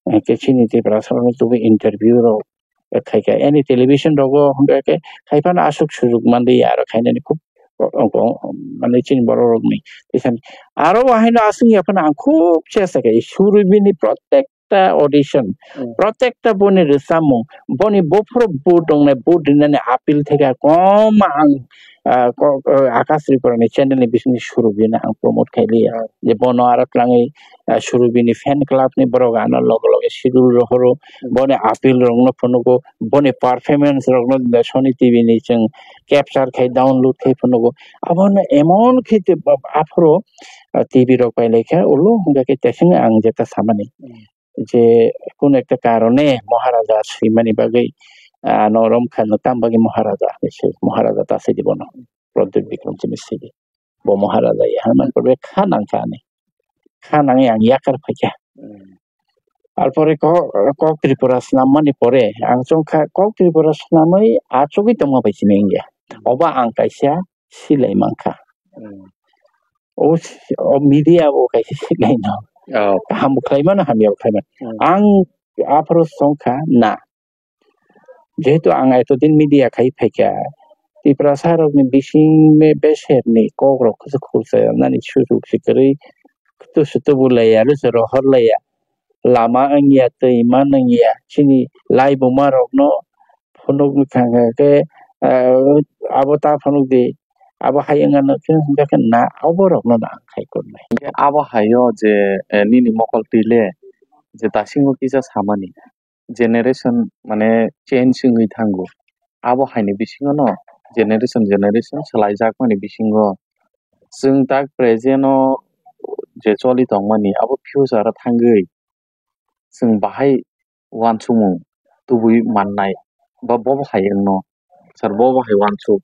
Hwnkhe chini Tiprasa rokni tubui interview rok khaikha. Ani television rogo hwnkhe khe haiphano aswk sujuk manliya aro khainani khub o-, o-, o-, mane chini borok rokni. Teisa aro bo haino aswk ya phano ang khub chesta khe Surubini protekta audition, Hmm. protekta boni rwchapmung, boni buphuru vote wngnai, vote rinani appeal thekha kom ang ah, ko-, ko-, Akash Tripura ni channel ni bisingni Surubino ang promote khailiya. Hmm. Je bono aro twlangwi, ah, Surubini fan club ni borok ano loge loge schedule rohoro, Hmm. boni appeal rokno phunugo, boni performance rokno Sony T V ni chwng capture khai download khai phunugo. Abono emon khe te ba-, aphuru, ah, T V rok pai laikha, ulo hwnkhe tesing ang jeta samani. Hmm. Je kunu ekta karone Maharaja swimani bagwi, ah, norom kha no tam bagwi Maharaja hinwi se Maharaja ta sidi bono Pradyut Bikram simi sidi. Bo Maharaja ya hwnwi man pore kha nang kha ani. Kha nangwi ang yakar phaikha. Hmm. Arpore ko-, kok Tripura swnam mani pore ang chong kha kok Tripura swnamwi achugwi tongma bai simi wngya. Hmm. Oba ang kaisa silai mankha. Hmm. O s-, o media bo kaisa silai no. Oh. Kaham bo khlai mano, hamya bo khlai mano. Hmm. Ang aphuru song kha na. Jehetu ang etodin media khai phaikha, Tiprasa rokni bising me beser ni kok rok khursa khursa nani sujuk se kwrwi, kutu sutu bo laiya, rwsa rohor laiya. Lama wngya, twi man wngya, chini laibuma rokno phunukgwi thangkha khe, ah, abo ta phunukdi, abo hai wngya no khe hwnkha khe na, obo rokno na ang khai kurnai. Hwnkhe abo hai o je, eh, nini mokol twi le je dasingo kisa samani generation mane change wngwi thango. Abo haini bisingo no generation generation swlaijakmani bisingo chwng tak present o je choli tongmani abo future o thangwi chwng bahai uansukmung tubui mannai ba bobo hai wngno sir bobo hai uansuk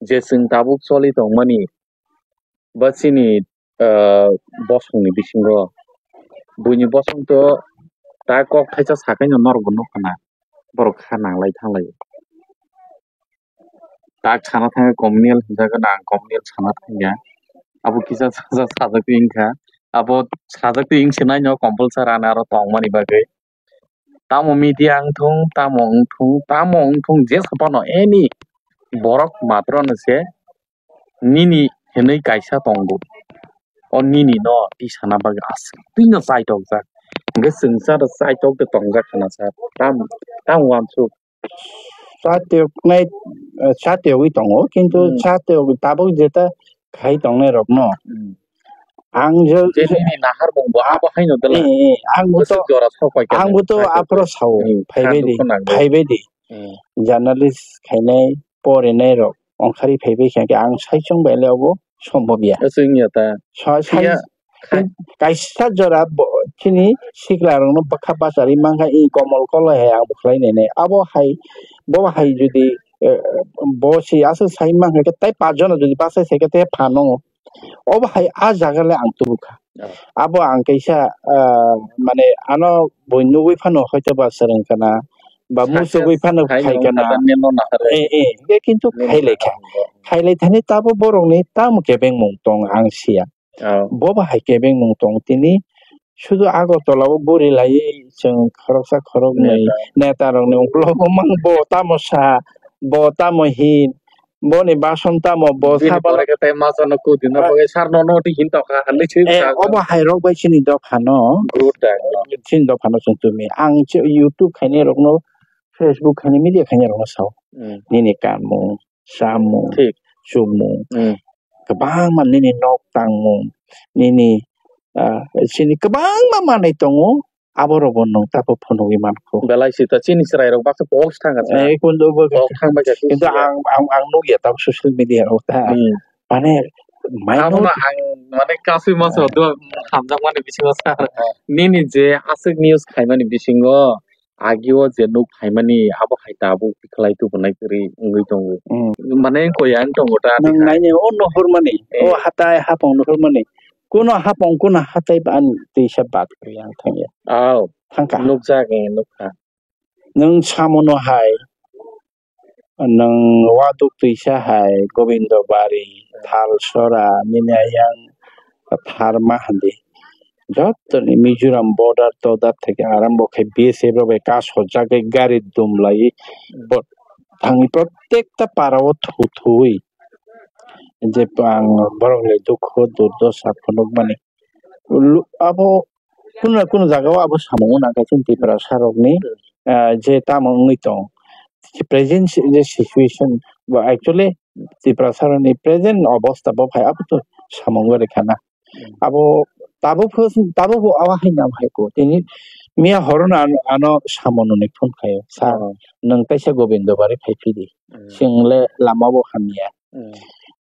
je chwng tabuk choli tongmani ba chini, ah, bosongni bisingo buini bosong to ta kok thaisa sakaino norokbo nukha na borok kha nanglai thanglai. Tak sana thangkha communal hinjagwi na ang communal sana thangya. Abo kisa sajak sajak twi wngkha. Abo sajak twi wng sinai no compulsory ani aro tongmani bagwi. Tamo media wngthung, tamo wngthung, tamo wngthung, jesa phano any borok matro no se nini hinwi kaisa tongo. O nini no tisana bagwi aswk twi no chaitok jak. Hwnkhe chwngsa rok chaitok de tongjak khana sa. Tam, tam uansuk. Chatiyoknai, eh, chatiyogwi tongo, kintu Hmm. chatiyok tabuk jeta khai tongnai rokno. Hmm. Ang je, je nini nahar mung bo abo haino dela. Eh, eh, ang bo to, Bwswk jora sok pai khe ang bo to kha aphro khe. Sao, Hmm, phaibai kha di, dukhu nang phaibai di. Hmm. Journalist khainai, porinai rok, ongkhari phaibai khe, ang saichung bai le obo sombhob ya. Aswk wngya ta. Sa-, sai, Phiya, khai- kaisa jora bo, chini sikla rokno bwkha bachari mankha, i komol kolo hai ang bo khlai nai nai. Abo hai, bo hai jodi, eh, bo si aswk sai mankha khe, tai pach jona jodi bachai sai khe, tai phano. Obo hai a jaga le ang tubukha. Oh. Abo ang kaisa, ah, mane ano bui nugui phano hoito ba swrwng kana, ba Sa-, musugui phano khai khai no kana. Neno nahar. Eh, eh, be kintu Neno khai lai kha. Nahar. Khai lai thani tabo borokni tamo kebeng mung tong ang siya. Oh. Bo bahai kebeng mung tong tini sudu Agartala o buri lai chwng khoroksa khoroknwi Neta. Neta rokni ukulok o mang bo tamo sa, bo tamo hin, boni bason tamo, bo Bini sabo pore khe tei ma chano kudina Ah. bagwi sar no no di hin tokha, hanwi swi Eh, sa obo hai rok bai chini dophano. Good da. Chini dophano chwng tumi. Ang che YouTube khainai rokno, Facebook khainai media khainai rokno sao. Hmm. Nini kanmung, samung, Thik. Chumung, Hmm. kwbangma nini nok tangmung, nini, ah, chini kwbangma manwi tongo, aborokbo nwng tabuk phunugwi mankho. Belai sita chini chwrairok baksa post thangkha sa. Eh, kundu bo Post thangbai kha Kintu siya. ang, ang, ang nukya tabuk social media rok ta. Hmm. Mane, Abono minority ang mane kasui masa Eh. dua hamjakmani bisingo sa. Eh. Nini je aswk news khaimani bisingo agio je nuk phaimani abo hai tabuk tikhlai tubunai kwrwi wngwi tongo. Mm. Mane koi ang tongo ta Nang tikha. Naini o nuhurmani, Eh. o hatai hapong nuhurmani. Kuno hapong, kuno hatai ba ani twisa bat kwrwi ang thangya. Aw. Thangka. Nukjak, eh, nukha. Nwng samono hai, nwng waduk twisa hai, Gobindo Bari, Thalsora, nini ayang Tharma handi. Jottoni Mizoram border todar theke arambo khe B S F rok bai kasojagwi gari dumlai bo thangwi prottekta para o thu thuwi je ang borokni dukhu durdosa phunukmani. Lu-, abo kuno na kuno jaga o abo samung wngkha chini Tiprasa rokni, ah, je tamo wngwi tong. Present si-, je situation bo actually Tiprasa rokni present obostha bo phai abo to samung wngwi khana. Hmm. Abo tabuk pho, tabuk bo awa hai nam hai ko. Tini miya horo no ano, ano samono ni phone khayo. Sir, Oh. Nwng kaisa Gobindo Bari phai phidi. Hmm. Chwng le lama bo hamya. Hmm.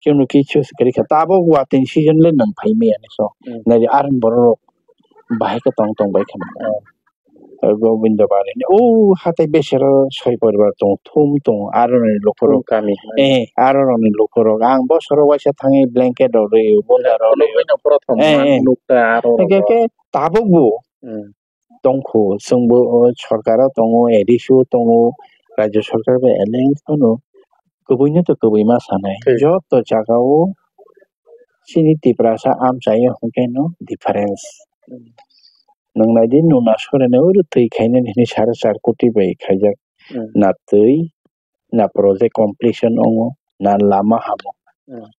Chwngno kichu se kwrwi kha. Tabuk watwi season le nwng phai maya ni so. Hmm. Nai ar borok bahai khe tong tong bai kha. Oh. Gobindo Bari ni o hatai besero soi poribar tong, thum tong, aro ni lukurok. Thum kami. Eh, aro ni lukurok. Ang bosoro waisa thangwi blanket rok rwi, bunda rok rwi. Phunugwi no prothom Eh, man eh. Nukta aro Hingke rok. Ke tabuk bo Hmm. tongkho, chwngbo o sorkaro tongo, A D C o tongo, rajyo sorkar bai alliance phano kwbwino to kwbwi ma sanai. Thik. Joto jaga o chini Tiprasa amchai hwnkhe no difference. Hmm. Nwng nai di nuna sorene oro twi khainani hwnwi sare char koti bai khaijak. Hmm. Na twi, na project completion wngo, na lama hamo. Hmm.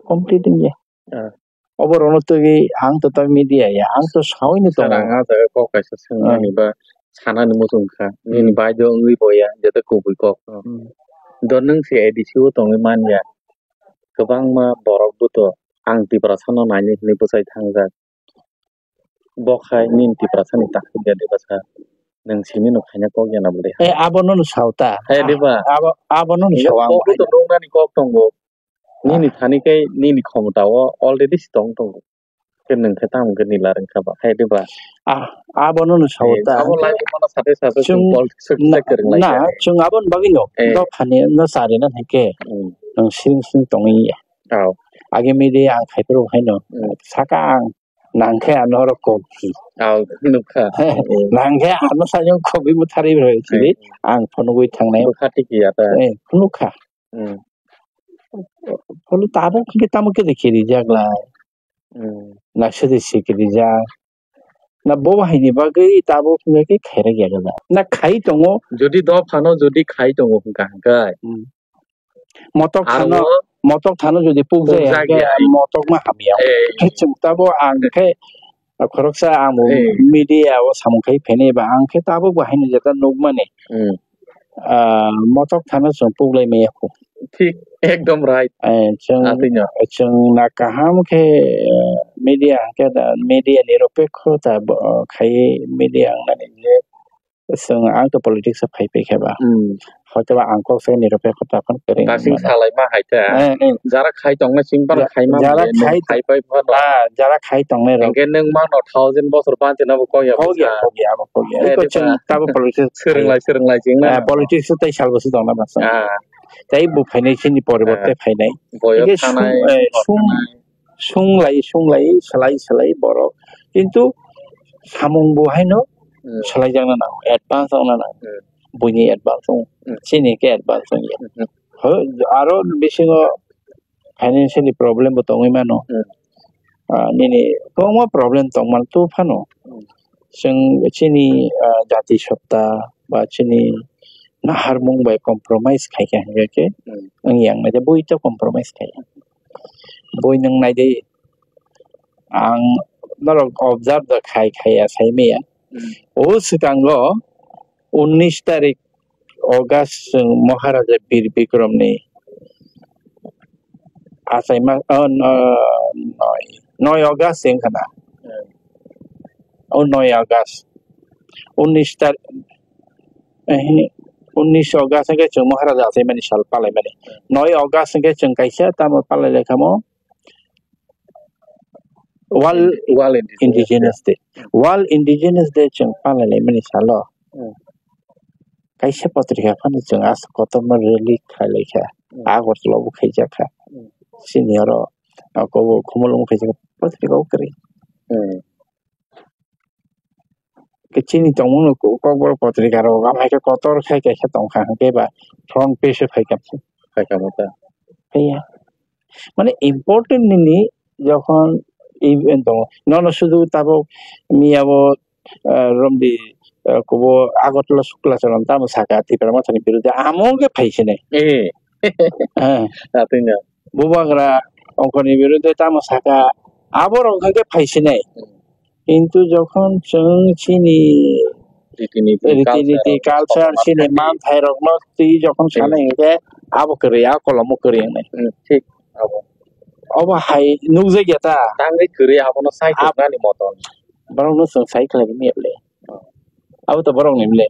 Complete wngya. Ah. Obo rono twi ang to ta media ya, ang to sawi ni tongo. Sir, ang ah jaga kok kaisa swngmani Ah. ba sanani muchung kha. Nini Hmm. bai do wngwi boya, jeta kubui kok no. Hmm. Do nwng se A D C o tongwi manya. Kwbangma borok buto ang Tiprasa no naini hwnwi bwchai thangjak. Bo khai nini Tiprasa ni takhuk ya diba sa? Nwng simi no khaina kok ya na bwle? Eh, abo no no sao ta. Hai diba? Abo, abo no no sao ang kok bai. To nung nani kok tongo. Nini thani kai nini khomota o already si tong tongo. Khe nwng khe tamo khe nila rwng kha ba, hai diba? Ah, abo no no sao ta. Abo lai mano sate sate chwng politics o kisa kwrwng lai na, kha. Chwng abo ni bagwi no. Eh. Dophani no chari na hai khe. Hmm. Nwng sring sring tongwi ya. Oh. Age media ang khai phuru hai no. Hmm. Saka ang Nang khe ano oro kok di. Ang nukha. Nang khe ano sajung kogwi bwtharwi rw sidi, hmm, ang phunugwi thangnai. Bwkha tiki ya ta. Eh, nukha. Hmm. Phunu tabuk khe tamo khe de kiri jak lai. Hmm. Na sidi si kiri jak. Na bo bahai ni bagwi tabuk khe khaira ya gala. Na khai tongo. Jodi dophano jodi khai tongo hwnkha hwnkhe. Hmm. Motok thano, motok thano jodi pukjaya, pukjak ya, motok ma hamya. Eh. Khe chwng tabo ang khe khoroksa ang bo, eh, media o samung khai phene ba ang khe tabo bo haino jeta nukmani. Hmm. Ah, motok thano chwng puklai maya kho. Thik, ekdom right. Eh, chwng, atwino, chwng na kaham khe, eh, media hwnkhe da, media niropekho ta bo, khai media wngnani je Chwng ang to politics o phai phai khe ba. Hmm. Hoito ba ang kok sai ni rw phai kho ta phano kwrwi. Kasing salai ma hai ta. Eh, eh. Jara khai tong nai sing phano khai ma jara khai pai phano. Ah, jara khai tong nai rw. Hingke nwng ma no thousand bosor panche na bo kok ya. Kok ya, kok ya, abo kok ya. Eh, iko chwng tabo politics swrwng lai, swrwng lai chwng na. Ah, politics o tei sal bo se tong na ba chwng. Ah. Tei bo phainai chini poriborte phainai. Boyok thanai, sung, eh, sung, sung lai, sung lai, salai, salai borok. Kintu samung bo haino, hmm, salai jakna nango, advance wngna nango. Hmm. Buini advance wng, hmm, chini khe advance wngya. Hmm. Ho, aro bisingo financially problem bo tongwi mano. Hmm. ah, nini kwbangma problem tongmani tu phano. Hmm. Chwng chini, ah, jati sotta ba chini naharmung bai compromise khaikha hingkhe Hmm. wng yang nai de bui to compromise khai. Bui nwng nai de ang norok observe da khai khai ya sai maya. Hmm. O swkango unnish tarik August chwng Maharaja Bir Bikramni achaima, oh, no, noi, noi August wngkha na? Hmm. Oh, noi August. Unnish tar-, eh, unnish August hwnkhe chwng Maharaja achaimani sal palaimani. Hmm. Noi August hwnkhe chwng kaisa tamo palai laikhamo World World Indigenous Indigenous Day. World Indigenous Day chwng palai laimani salo. Hmm. Kaisa patrika phano chwng aswk kotorma rally khai laikha. Hmm. Agartala bo khaijak kha. Hmm. Chini oro, ah, kobo Khumulwng khaijak patrika o kwrwi. Hmm. Ke chini tongmung no ko-, kokborok patrika rok, am hai khe kotor khai kaisa tongkha, hwnkhe ba front page o phaikha. Phaikha mo ta. Phiya. Mane important nini jokhon event tongo. Nono sudu tabok miya bo, ah, romdi, ah, kubo Agartala Sukla Charan tamo saka Tipra Mothani birude amo khe phaisinai. Eh. Eh. Atwino. Bubagra ongkoni birude tamo saka aborok khe phaisinai. Hmm. Kintu jokhon chwng chini Riti niti, riti niti, culture, culture, chini manthai rokno twi jokhon Hmm. sanai hwnkhe abo kwrwi, a kolomo kwrwi wngnai. Hmm, thik, abo. Obo hai nukjakya ta? Tangwi kwrwi abono sai Ab- tongmani moton. Borokno chwng sai khlai manya le. Oh. Abo to borokni mle.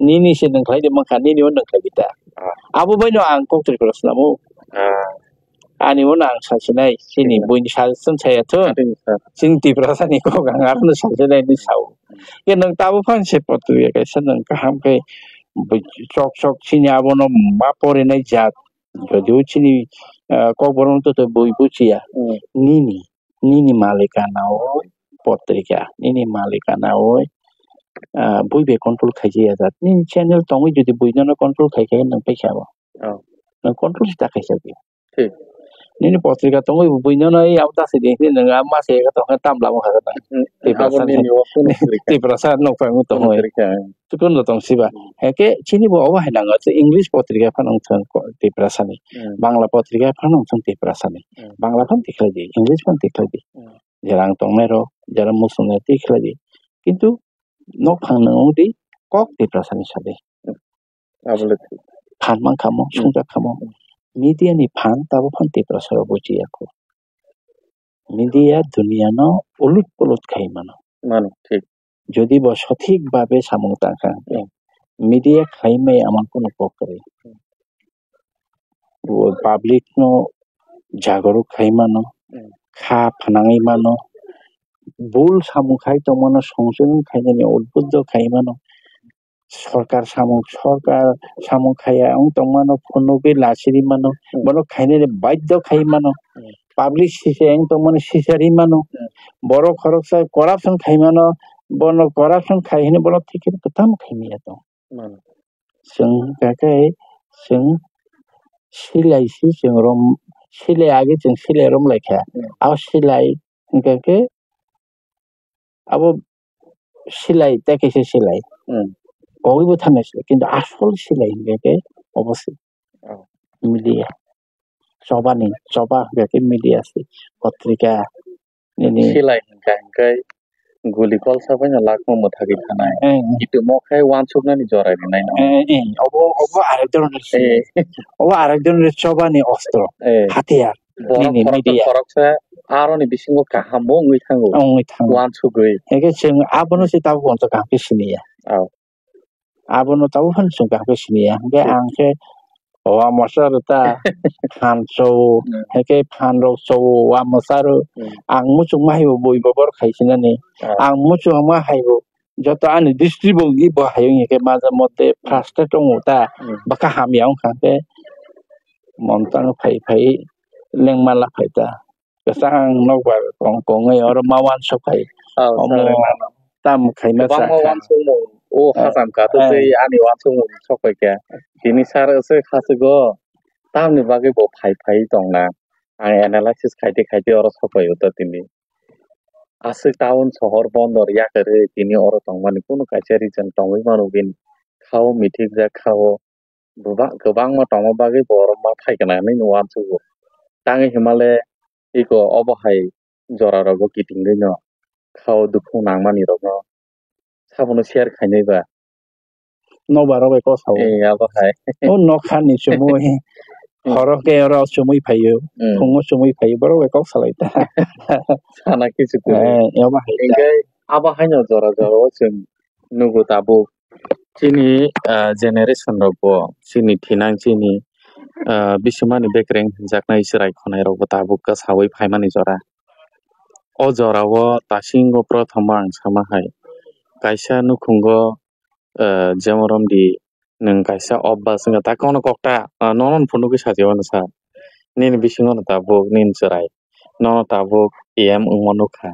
Nini se nwng khlai di mankha, nini o nwng khlai di ta. Ah. Abo baino ang kok Tripura swnamo. Ah. Ani uno ang sasinai, chini Hmm. buini suggestion saya thung. Atwino sir. Chini Tiprasani kok ang arono sasinai ni sao. Ke nwng tabo phan se potu ya kaisa nwng kaham khe bui chok chok chini abono ma porinai jat. Jodio chini, ah, kokborok to bui buchiya. Hmm. Nini, nini malikana o potrika, nini malikana o, ah, bui bai control khaijaya jat. Nini channel tongwi jodi bui nono control khai khai nwng paikha bo. Oh. Nwng control ta khaisa di. Thik. Nini potrika tongwi bo bui nono ei abo ta se di, nwng a ma se ka tong tam lamo kha ta. Hmm. Tiprasa Abo ni- nini o kuno potrika. Tiprasa nok phang Kuno tongwi. Potrika. Tukun no tong siba. Hmm. Heke chini bo obo hai nango, che English potrika phano wng thung ko-, Tiprasani. Hmm. Bangla potrika phano wng thung Tiprasani. Hmm. Bangla phano tikhlai di, English phano tikhlai di. Hmm. Jera ang tongnai rok, jera muchungnai tikhlai di. Kintu nok phang nang wng di, kok Tiprasani sadi. Hmm. Abo le thik. Phan man khamo, Hmm. sungja khamo. Hmm. Media ni phan tabo phan Tiprasa rok bujiya kho. Media dunia no ulut pulut khai mano. Mano, thik. Jodi bo sothik bhabe samung tang kha, Hmm. media khlai maya amang kunu kok kwrwi. Hmm. Bo public no jagrok khai mano, Hmm. kha phnangwi mano, bul samung khai tong mano, songchomung khai nani udbuddo khai mano. Sorkar samung, sorkar samung khaya wng tongmano phunugwi lachiri mano, Hmm. bono khainani baidhyo khai mano. Hmm. Public sisa wng tongmani sisa ri mano. Hmm. Borok khoroksa corruption khai mano, bono corruption khai hwnwi bono thikhe kwtam khai maya tong. Mano. Chwng hwnkha khe chwng silai si chwng rom, silai age chwng silai rom lai kha. Hmm. Abo silai hwnkha khe abo silai, tei kaisa silai. Hmm. Kogwi bo thangna silai, kintu asol silai hwnkha khe obo se. Oh. Media. Chobani, choba hwnkha khe media se. Potrika, nini. Silai hwnkha hwnkhe guli kolsa baino lakma mwthagwi thanai. Eh, eh. Kitu mo khai wansuknani jorai rwnai no. Eh, eh. Obo, obo arek dhoronor silai. Eh. Obo arek dhoronor chobani ostro. Eh. Hatiyar. Borok nini khoroksa media. Khoroksa aroni bisingo kaham bo wngwi thango. Wngwi thango. Wansugwi. Hwnkhe chwng abono se tabuk onto kaham khe siniya. Oh. Abono tabuk phano chwng kaham khe siniya. Hwnkhe Hmm. ang khe o wamosa rw ta phan chowo. Hmm. Hwnkhe phan rok chowo, wamosa rw. Hmm. Ang muchungma haibo bui bo borok khai sinani. Oh. Ang muchungma haibo joto ani district bo gi bo hayung hwnkhe maja mote Hmm. first tongo ta. Hmm. Bwkha hamya wngkha khe Montano phai phai lengma laphai ta. Kwchang nokbar kong kongwi oro ma wansuk phai. Oh, omo sorry, mano. Tam khaima kwbangma cha kha. Wansukmung o eh, hacham kha, eh. Tei ani wansukmung sokpai kha. Tini sir se khasugo tamni bagwi bo phai phai tongna. Ang analysis khaite khaite oro sokpai o to tini. Aswk town sohor bondor yakarwi tini oro tongmani kunu kaisa reason tongwi mano bini. Khao mithikjak khao. Bwbang-, kwbangma tongma bagwi borok ma phai kana hinwi uansugo. Tangwi himale iko obo hai jora rogo kitingwi no khao dukhu nangmani rokno sabono share khainai ba. Nobar rok bai kok sao. Eh, abo hai. O nokha ni chumui. Hmm. Horo ke oro chumui phaio. Hmm. Phungo chumui phaio. Borok bai kok salai ta. Sana kichu kwrwi. Eh, abo hai ta. Hingke abo haino jora jora o chwng nugo tabuk. Chini, ah, generation rok bo chini thinang chini, ah, bisingmani bekereng hinjaknai chwrai khonai rok bo tabuk kasawi phaimani jora. O jora o tasingo prothom ang sama hai. Kaisa nukhungo eh, jemon romdi nwng kaisa obas wngkha, ta kono kokta, ah, nono phunugwi sajago sa. Nini bisingo no tabuk nini chwrai. Nono tabuk A M wngma nukha.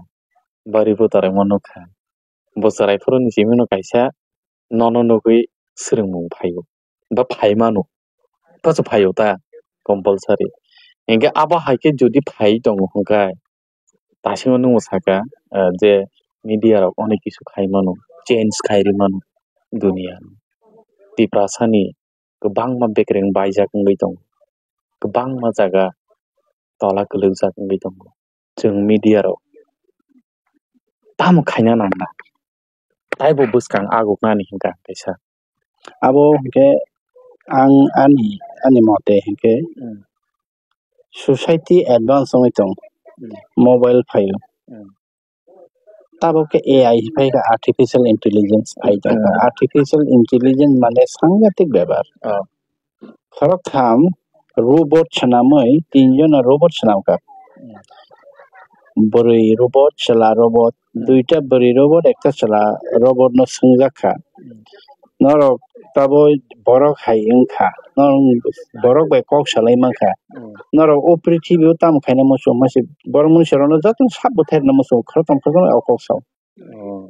Bari butar wngma nukha. Bo chwrai phuru ni simi no kaisa nono nugwi swrwngmung phaio. Ba phai mano. Paso phaio ta compulsory. Hinkhe abo hai khe jodi phai tongo hwnkhe, Tasingo nwngbo saka, ah, je media rok onek kisu khai mano, change khai ri mano dunia. Tiprasani kwbangma bekereng baijak wngwi tongo, kwbangma jaga tola kwlwkjak wngwi tongo. Chwng media rok tamo khaina nangna, taibo bwskang aguknani hinkha kaisa. Abo hinkhe ang ani, ani mote hinkhe Hmm. Society advance wngwi tong. Hmm. Mobile phaio. Hmm. Tabuk khe A I phai kha, artificial intelligence phai tong kha. Hmm. Artificial intelligence mane sangatik bepar. Oh. Khoroktham robot swnamwi, tinjona robot swnam kha. Hmm. Bwrwi robot, chwla robot, Hmm. duita bwrwi robot, ekta chwla robot no swngjak kha. Hmm. Norok tabo borok hai wngkha, norok borok bai kok salai mankha. Hmm. Norok o prithibi o tamo khaina muchung masi borok mwnwi se rokno jotono sabo thairwkna muchung khoroktham khoroktham o kok sao. Oh.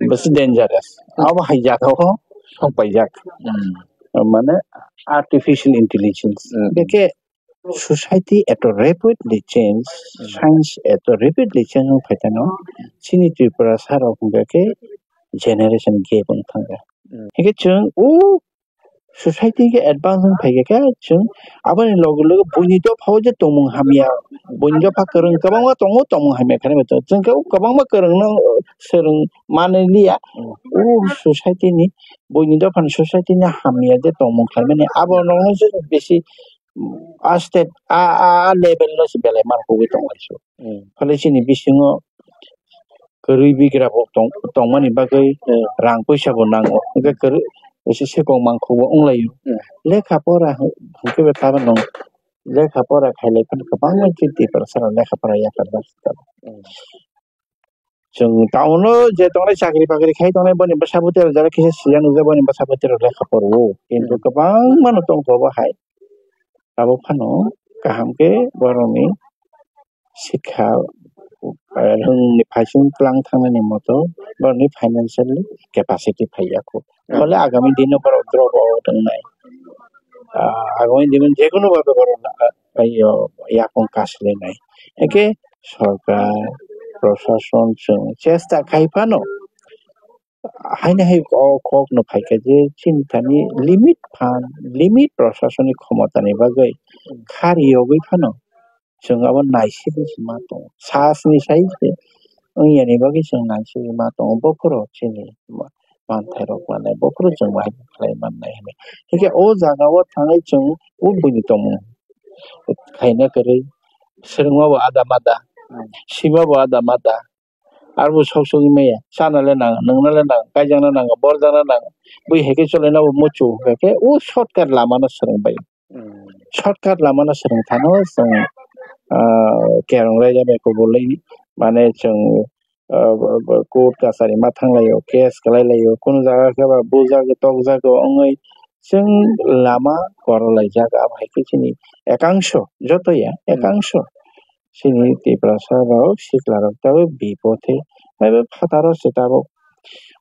Bwswk dangerous. Abo hai jagao sok paijak. Hmm. Mane artificial intelligence. Hmm. Beke society eto rapidly change, Hmm. science eto rapidly change wng phaitano, chini Tripura sarok hwnkhe generation gap wng thangkha. Hmm. Hingkhe chwng o society khe advance wng phaikha khe chwng aboni loge loge buini dophao je tongmung hamya, buini dopha kwrwng kwbangma tongo, tongmung hamya khe chwng khe o kwbangma kwrwngno swrwng manliya. Hmm. O society ni, buini dophani society ni hamya je tongmung khlaimani abo nokno je bisi, mm, a state, a, a, a level no se belai mar kugui tong lai so. Hmm. Phale chini bisingo kwrwi bigra bo tong-, tongmani bagwi Hmm. rang puisa bo nango. Hwnkhe kwrwi, ese sekong mangkhuk bo wng laio. Hmm. Lekha pora hwnkhe bo tabano lekha pora khailai phano kwbangma khe Tiprasa rok lekha pora yapharjak. Hmm. Chwng town o je tongnai chakri bakri khai tongnai boni bwsa bwtwi rok jara kisa sijak nukjak boni bwsa bwtwi rok lekha poro. Kintu Hmm. kwbangma no tongkha bo hai. Tabuk phano kaham khe borokni sikha, eh, rwngni phaising tlang thangnani moto borokni financially capacity phaiya kho. Hmm. Phole agami dino borok drop out wngnai. Ah, agami dino jekunu babe borok, ah, yo, yapung kaslinai. Eke sorkar, prosason chwng chesta khai phano, haino hai o kok no phaikha je chini thani limit phan, limit prosason ni khomota ni bagwi khari yogwi phano chwng abo naisigwi se ma tongo. Sas ni sai se wngya ni bagwi chwng naisigwi ma tongo. Bokhoro chini ma-, manthai rok mane bokhoro chwng bahai khlai mannai hinwi. Hingkhe o jaga o thangwi chwng o buini tongmung khaina kwrwi swrwngma bo ada mada, sima bo ada mada, Arbo sok sogwi maya, chana le nang, nungna le nang, kaijakna nang, borjakna nang, bui hai khe cholaina bo muchung khe, o shortcut lama no swrwng bai. Hmm. Shortcut lama no swrwng thano chwng, ah, kerong raida bai kubulwi, mane chwng, ah, b-, b-, court kachari ma thang laio, case kwlai laio, kunu jaga khe ba bujak tokjak wngwi chwng lama kwrwlaijak, abo hai khe chini ekangsho, joto ya, Hmm. ekangsho. Chini Tiprasa rok sikla rok tabuk bipothe, maiba phataro se tabuk.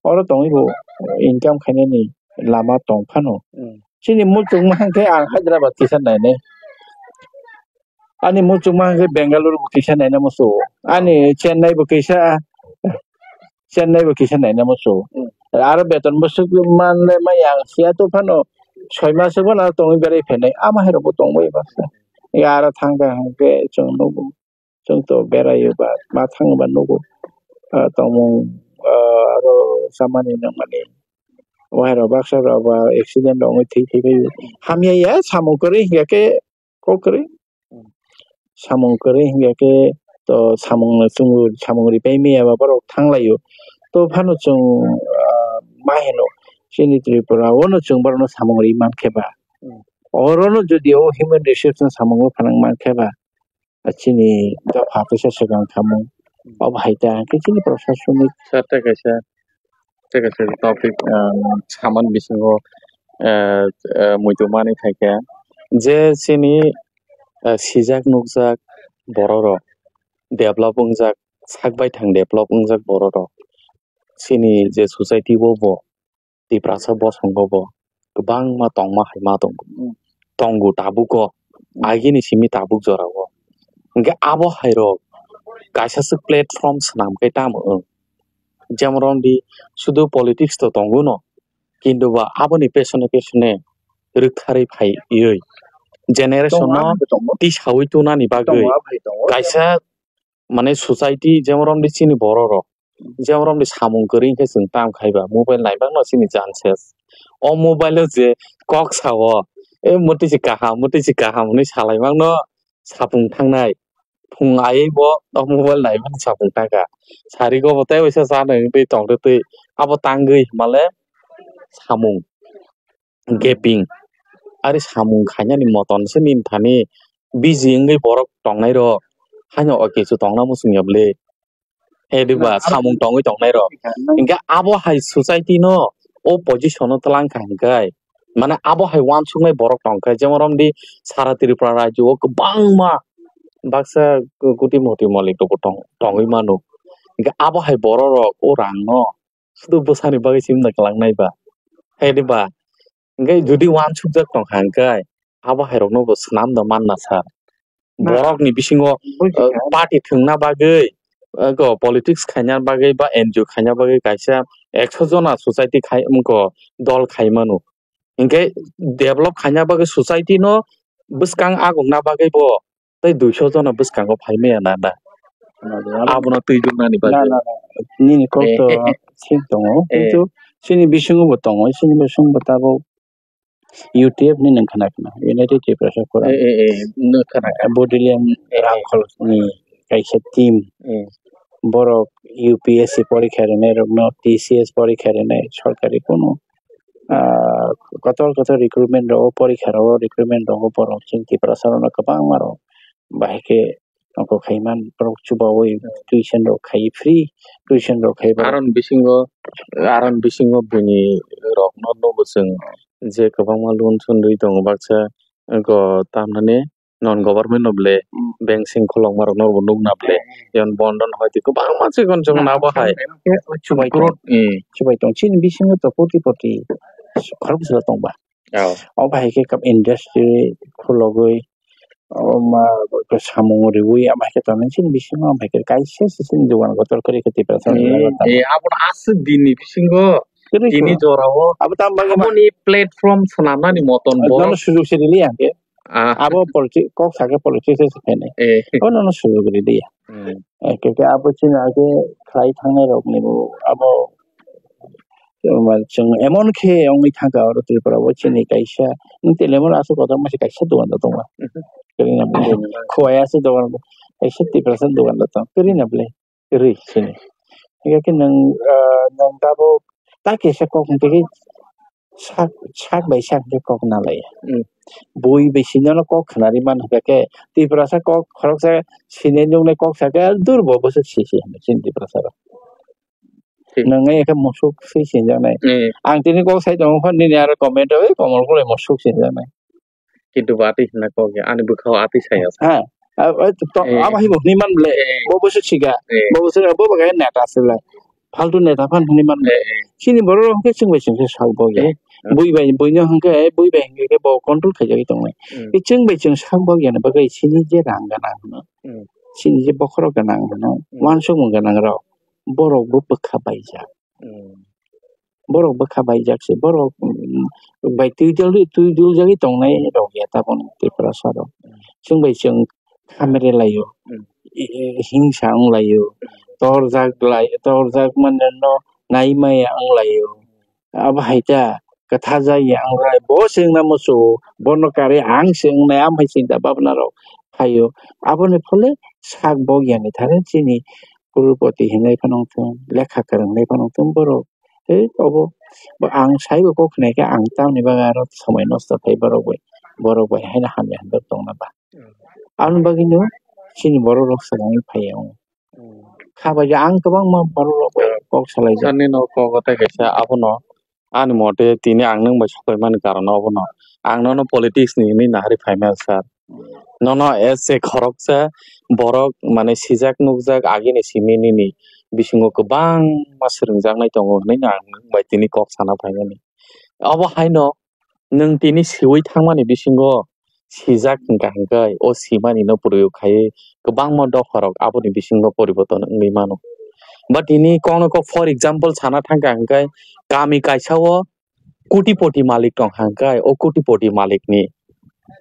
Oro tongwi bo income khainani lama tong phano. Hmm. Chini muchung ma hwnkhe ang Hyderabad kisa nainai. Ani muchungma hwnkhe Bengaluru bo kisa naina muchungo. Ani Chennai bo kisa, Chennai bo kisa naina muchungo. Aro beton bo swk manle ma yang siya to phano soi mas bono tongwi berai phainai. Ama hai rok bo tongbai baksa. Ya aro thangkha hwnkhe chwng nugo. Chwng to berai ba ma thang ba nugo. Ah, tongmung, ah, aro chamani nangmani. Wahai rok baksa rok ba accident rok wngwi thwi thwi bai. Hamya ya samung kwrwi hingya khe kok kwrwi. Samung kwrwi hingya khe to samung no chwng samung ripai maya ba borok thanglaio. To phano chwng, ah, ma hino chini Tripura o no chwng borok no samung ri man khe ba. Oro no jodi o human resource no samung o phanang man khe ba. Ah, chini dopha kaisa swkang khamung. Obo hai ta hwnkhe chini prosasonik. Sir, tei kaisa, tei kaisa topic, ah, samani bisingo, ah, ah, muitu mani khaikha je chini, ah, sijak nukjak bororok develop wngjak, sak baithang develop wngjak bororok chini je society o bo Tiprasa bosongo bo kwbangma tongma hai ma tongo. Tongo tabuk o, agini simi tabuk jora o. Hingke abo hai rok kaisa se platform swnam khe tamo wng. Jemon romdi sudu politics to tongo no, kintu ba aboni pesone pesone rwktharwi phaiwi generation no tisaui tunani bagwi kaisa mane society jemon romdi chini borok rok jemon romdi samung kwrwi khe chwng tam khaiba mobile naibakno chini chance o mobile o je kok sao e mwtwi se kaham mwtwi se kaham hinwi salai mangno sapung thangnai phung aiwi bo o mobile naibakno sapung thangkha sari go bo tei waisa chanai wngwi tongtwtwi abo tangwi himale samung gaping. Ari samung khainani moton se nini thani busy wngwi borok tongnai rok haino o kisu tongna muchung ya bwle. He diba samung tongwi tongnai rok. Hingke abo hai society no o position o twlang kha hingke mane abo hai uansuknai borok tongkha jemon romdi sara Tripura rajyo o kwbangma baksa kuti moti malik rok bo tong tongwi mano. Hingke abo hai borok rok o rang no sudu bwsani bagwi se wngna kwlangnai ba. Hai de ba. Hingke jodi uansukjak tongkha hingke abo hai rokno bo swnam da manna sa. Borokni bisingo, uh, party thwngna bagwi, uh, go politics khaina bagwi ba N G O khaina bagwi kaisa ekso jona society khai, um, go dol khai mano. Hingke develop khaina bagwi society no bwskang agungna bagwi bo tei duiso jona bwskango phai maya na da. Abono twi dungnani bagwi. Na, na, na. Nini kok to thik tongo. Kintu chini bisingo bo tongo, chini bisingo bo tabuk U T F ni nang khana khana, United Tiprasa Forum. Eh, eh, eh, nang khana khana. Bodolian Rangkhol ni kaisa team. Borok U P S C porikha rinai rokno, T C S porikha rinai, sorkari kunu, ah, kotor kotor recruitment rogo, porikha rogo, recruitment rogo borok chini Tiprasa rokno kwbangma rok bahai khe nokho khaiman borok chubaui tuition rok khai free tuition rok khai borok. Aron bisingo, aron bisingo bini rokno nugo chwng je kwbangma loan sundui tongo baksa go tamnani non government no ble bank sing khulokma rok no bo nukna ble yon bondon hoite kwbangma chikon chikon abo hai chubai tong. Chubai tong chini bisingo to koti koti khorok bwswk tongba. Oh. Obo hai khe industry khulogwi omo samung riwi ama hai khe tonwi chini bisingo ama hai khe kaisa se chini dogan kotor kwrwi khe Tiprasa rok. Eh, abono aswk dinni bisingo tini jorao abo tam bagwi aboni platform swnamnani moton borok sujok se rili ang khe. Ah. Abo politi-, kok sakhe politics se phainai. Eh. Abono no sujok rili ya. Hmm. Eh, khe, khe abo chini age khlai thangnai rokni bo abo, chwng emon khe wngwi thangkha oro Tripura o chini kaisa, wng tele emon aswk kotor masa kaisa dogan da tongma. Mhm. Kwrwina bwle. Hmm. Khowai aswk dogan da, kaisa Tiprasa dogan da tong, kwrwina bwle. Kwrwi chini. Hingkhe nwng, ah, nwng tabuk ta kaisa kok hwn tei sak, sak bai sak khe kok nalai. Hmm. Bui bai sinono kok khnari man hwnkhe Tiprasa kok khoroksa sinai nuknai kok sakhe dur bo bwswk sisi hinwi chini Tiprasa rok. Thik. Nwng wngkhe musuk se sinjaknai. Hmm. Ang tini kok sai tongo phano nini aro comment o, "Oi, Komol Kulai musuk sinjaknai." Kintu ba atwi hwnna kok ya, ani bwkhao atwi saya. Ha, a, a, to, eh, abo hai bo hwnwi man ble, eh, bo bo se siga, eh, bo bo se, bo bo khe neta se le. Faltu neta phan hwnwi man ble. Eh, eh. Chini borok rok khe chwng bai chwng se sal bo ya. Eh. Hmm. Bui bai, buino hwnkhe, bui bai hwnkhe bo control khaijagwi tongnai. Hmm. Chwng bai chwng sak bok yani bagwi chini je rang gwnang hwno. Hmm. Chini je bokhorok gwnang hwno. Hmm. Uansukmung gwnang rok. Borok bo bwkha baijak. Hmm. Borok bwkha baijak se. Borok, um, bai twi dul, twi duljagwi tongnai rok ya taboni Tiprasa rok. Hmm. Chwng bai chwng khamre laio. Hmm. I, i, hingsa wng laio. Hmm. Torjak lai, torjak mane no nai maya wng laio. Abo hai ta kwtha jaya wng lai. Bo se wngna muchungo. Bono karwi ang se wngnai, am hai chinta bhabna rok phaio. Aboni phole sak bok yani thani chini Crorepati hinwi phano wngthung, lekha kwrwngnai phano wngthung borok. Tei obo, bo ang saibo kok khnaikhe ang tamni bagwi aro somoi nosto khai borok bai, borok bai haino hamya hamya tongna ba. Hmm. Aboni bagwino chini borok rok swkangwi phaiya wng. Hmm. Kha bai ang kwbangma borok rok bai kok salaijak. Sani no kok tei kaisa abono ani mote tini ang nwng bai soklaimani karon obono. Ang nono politics ni hinwi naharwi phaimani sir. Nono as a khoroksa borok mane sijak nukjak agini simi nini bisingo kwbangma swrwngjaknai tongo hinwi no ang nwng bai tini kok sana phaimani. Obo haino nwng tini siwi thangmani bisingo sijak hwnkha hwnkhe o simani no proyog khaiwi kwbangma dopha rok aboni bisingo poriborton wngwi mano. But tini kokno kok for example sana thangkha hwnkhe kami kaisa o kotipoti malik tong hwnkhe o kotipoti malik ni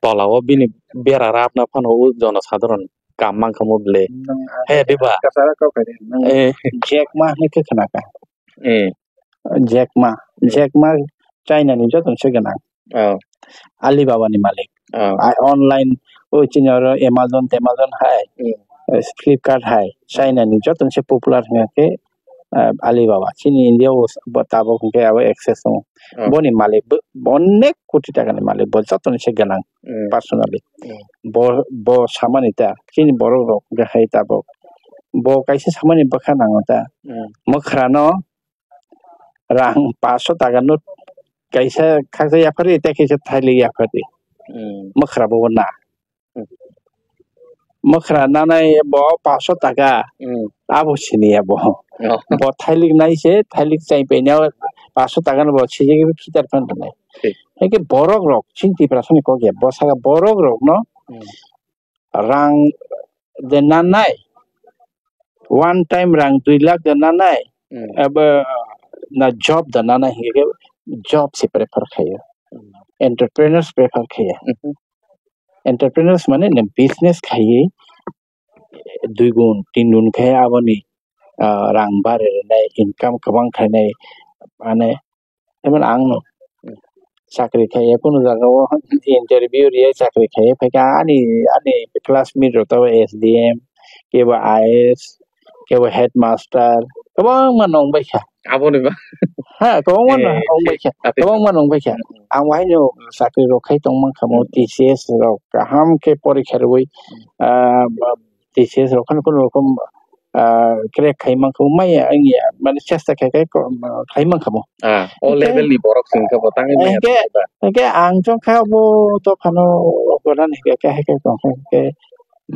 tola o bini bera rapna phano o jonosadharon kam mankha mo ble. Nwng He, diba? Kasara kok kari. Nwng Eh. Jack Ma hwnwi khe khna kha. Eh. Jack Ma. Eh. Jack Ma China ni joto se gwnang. Oh. Alibaba ni malik. Oh. A-, online o chini oro Amazon, Amazon hai, Hmm. eh, Flipkart hai, China ni joto se popular hwnga khe, eh, Alibaba. Chini India o s-, bo tabuk hwnkhe abo access tongo. Oh. Boni malik bo, bo onek koti taka ni malik, bo joto se gwnang Hmm. personally. Hmm. Bo, bo samani ta, chini borok rok hwnkhe hai tabuk. Bo kaisa samani bwkha nango ta. Hmm. Mwkhra no rang paso taka no kaisa khaksa yaphari, tei kaisa thailik yaphari. Hmm. Mwkhra bo na. Hmm. Mwkhra nanai bo paso taka. Hmm. Abo siniya bo. Oh. Bo thailik nai se, thailik chai penya paso taka no bo sijigwi khitar phan nai. Thik. Hake borok rok, chini Tiprasa ni kok ya, bo saka borok rok no Hmm. rang de nanai, one time rang dui lakh de nanai, Hmm. abo na job de nanai hingke job se prefer khayo. Hmm. Entrepreneurs prefer khayo. Mhm. Entrepreneurs mane na business khaye dui gun, tin gun khe aboni, ah, rang bare rwnai, income kwbang khainai, mane Jemon ang no Hmm. chakri khaiya kunu jaga o interview riya chakri khaiya phaikha ani, ani classmate rok to S D M, kebo I A S, kebo headmaster, kwbangma nong baikha. Aboni ba? Ha, kwbangma Eh, nong baikha. Ati. Kwbangma nong baikha. Hmm. Ang waino chakri rok khai tong mankha mo Hmm. T C S rok kaham khe porikha rwui, Hmm. ah, T C S rok kheno kunu rokom, ah, crack khai mankha, maya wngya, mane chesta khai khai ko-, khai mankha bo. Ah, o Hingke, level ni borok se wngkha bo tangwi maya hingke, tongkha ba. Hingke ang chong kha bo to phano gana ni hingke, hingke tong kha hingke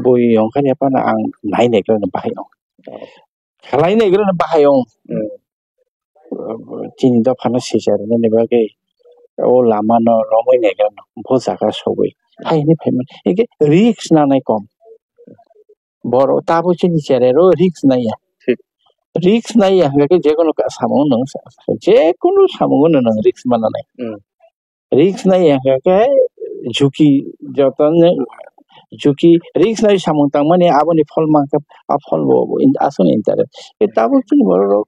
bui ongkha ya phano ang nai nai khe bahai ong. Oh. Khlai nai khe bahai ong. Hmm. Chini dophano swijak rwnani bagwi o lamano romwi naikhe bo jaga sogwi hai hwnwi phaimani. Hwnkhe risk nanai kom. Borok tabuk chini cherai rok risk naiya. Thik. Risk naiya hwnkhe jekono ka-, samungo nwng sa-, sa-, jekono samungo nwng risk mananai. Hmm. Risk nai ya khe, khe juki joto ne juki risk nai samung tangmani aboni phol mankha, a phol bo, bo in-, aswk interest. Khe tabuk chini borok rok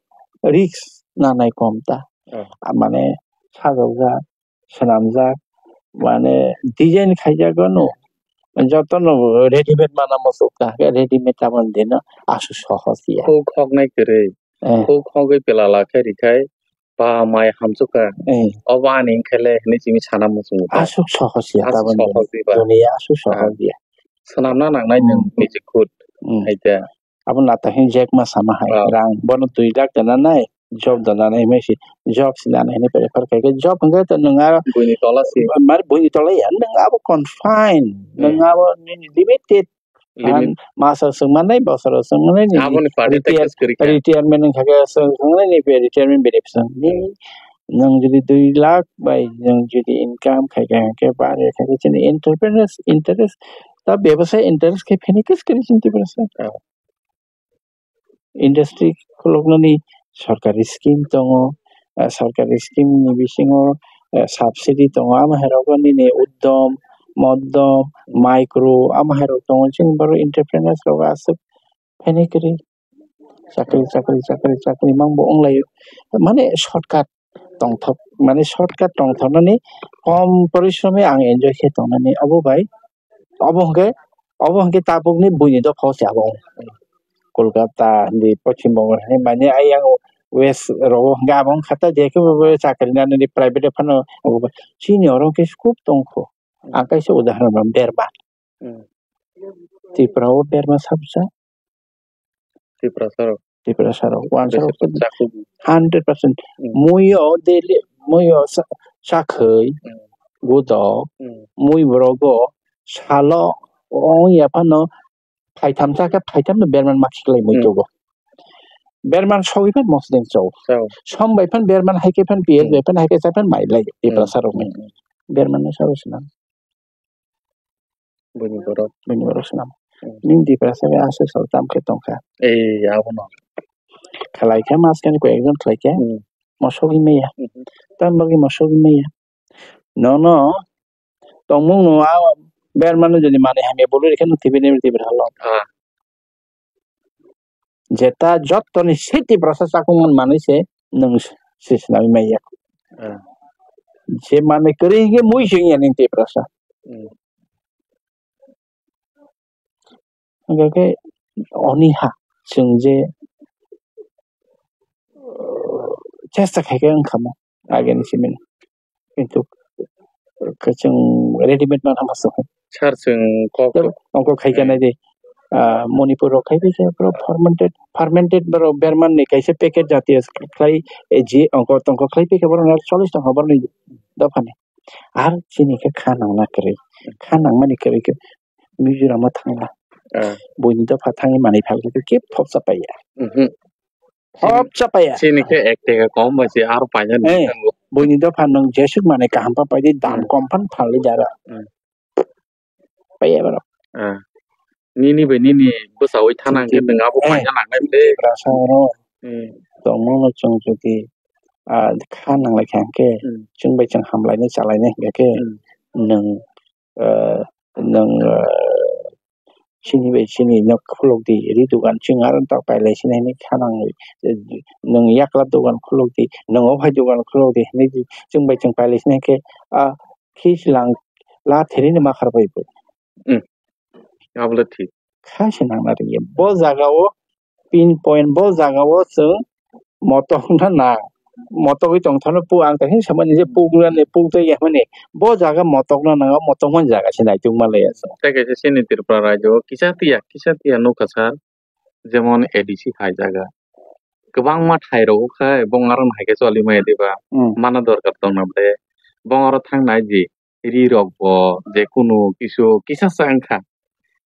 risk nanai kom ta. Hmm. A mane sajokjak, swnamjak, mane design khaijak no, joto no readymade mana muchuk ta, khe readymade aboni dino aswk sohos ya. Khuk khoknai kwrwi. Eh. Khuk khogwi pelala khe rikhai ba mai hamsukha. Eh. Obo ani wngkhaile hinwi simi sana muchungo ta. Aswk sohos ya Aswk taboni sohos dini. Diba? Duniya aswk sohos Ah. ya. Swnamna nangnai nwng Hmm. niji khud. Hmm. Hai ta. Abo nata hin Jack Ma sama hai. Ah. Rang bono dui lakh dana nai, job dana nai, mesi job si nana hinwi prefer khai khe job hwnkhe to nwng aro Buini tola si. Mar buini tola ya, nwng abo confine, Hmm. nwng abo nini limited Limit. An masa swngmanai, bosoro swngmanai, nini Aboni party retir-, taxes kwrwi kha. Retirement wngkha khe swng-, swngmanai, ni retirement benefit swng. Ni Nwng jodi dui lakh bai nwng jodi income khai kha, hwnkhe bari kha khe chini entrepreneurs interest, ta bebasai interest khe pheni kis kani chini Tiprasa. Industry khuluknani sarkari scheme tongo, ah, sarkari scheme ni bisingo, ah, subsidy tongo, ama hai rogo nini uddom, moddom, micro, ama hai rok tongo, chini borok entrepreneurs rok aswk phaini kwrwi chakri, chakri, chakri, chakri mang bo wng laio, mane shortcut tongthok, mane shortcut tongthoknani kom porishromi ang enjoy khe tongnani, obo bai Obo hwnkhe, obo hwnkhe tabukni buini dopha o se abo. Kolkata, hindi Poschim Bongo, hindi mane ayang West rogo hwnkhe abo wngkha ta, je khe bo chakri nani private phano obo chini oro hwnkhe scope tongkho. Ang kaisa udahoron rwna berma. Hmm. Tripura o berma sabsa. Tiprasa rok. Tiprasa rok. Wansarok Bese khe chakhuk. Hundred percent. Hmm. Mui o daily, mui o sa-, sakhwi, Hmm. gudo, Hmm. mui borok o salo ong ya phano phaitham chakhe phaitham no berman ma khiklai mui Hmm. tugo. Berman sogwi phan mosdeng chao. Chao. Som bai phan berman hai khe phan P S Hmm. bai phan hai khe cha phan mai lai Hmm. Tiprasa rok ni. Hmm. Berman no sabo sinam. Buini borok. Buini borok swnam. Hmm. Nini Tiprasa bai aswk sal tam khe tongkha. Ei, abono. Khlai khe maskani koi ekjon khlai khe. Hmm. Mosogwi maya. Hmm. Tam bagwi mosogwi maya. Nono tongmung no a bermano jodi manwi hamya bolwi rikhe no tibini tibir halo. Ah. Jeta jottoni se Tiprasa chakung man manwi se nwng se swnamwi manya. Ah. Je manwi kwrwi hwnkhe mui se wngya nini Tiprasa. Hmm. Hwnkhe khe oni ha chwng je, uh, chesta khai khe wngkha mo ageni simi. Kintu, uh, kwchwng readymade manha ma se. Sir, chwng kok Tei ongkok khai khe Hmm. nai di. Ah, Manipur rok khai khe borok fermented, fermented borok berman ni kaisa packet jatiyo khlai, eh, ji ongkok tongkok khlai khe borok no chollish tongkha borok ni dophani. Ar chini khe kha nangna kwrwi. Kha nangmani kwrwi khe Mizoram o thangla. Ah. Buini dopha thangwi manwi phalkhe khe phobsa paiya. Mhm. Phobsa paiya. Chini khe ek teka kom bai se aro paina Eh, nangwi thango. Buini dopha nwng jesuk manwi kaham pa paidi dam Hmm. kom phan phalwi dara. Hmm. Paiya borok. Ah. Nini bai nini bwsawi thanang khe Chini nwng abo Eh, paina nangnai bwle. Tiprasa oro Hmm. tongmano chwng jodi, ah, kha nanglai kha hwnkhe Hmm. chwng bai chwng hamlainai chalainai hwnkhe Hmm. nwng ah, nwng, ah, chini bai chini nok khulok di, ri dogan chwng aro tak pailai sini hinwi kha nangwi, nwng yakla dogan khulok di, nwng o hai dogan khulok di hinwi chwng bai chwng pailai sini khe, ah, khi silang la theri ni ma khar bai bo. Hmm. Abole thik. Kha se nangna rwngya. Bo jaga o pin point bo jaga o chwng motok na nang. Motogwi tong thano pu ang kaisa samani je puk nani puk tei ya mani. Bo jaga motok na nang, motok man jaga se naituk ma laya chwng. Tei kaisa chini Tripura rajyo o kisa tiya, kisa tiya nukha sir. Jemon A D C hai jaga. Kwbangma thai rogo khe bong aro hai khe choli maya diba. Hmm. Mana dorkar tong na ble. Bong aro thang nai di. Ri rok bo je kunu kisu kisa sa wngkha.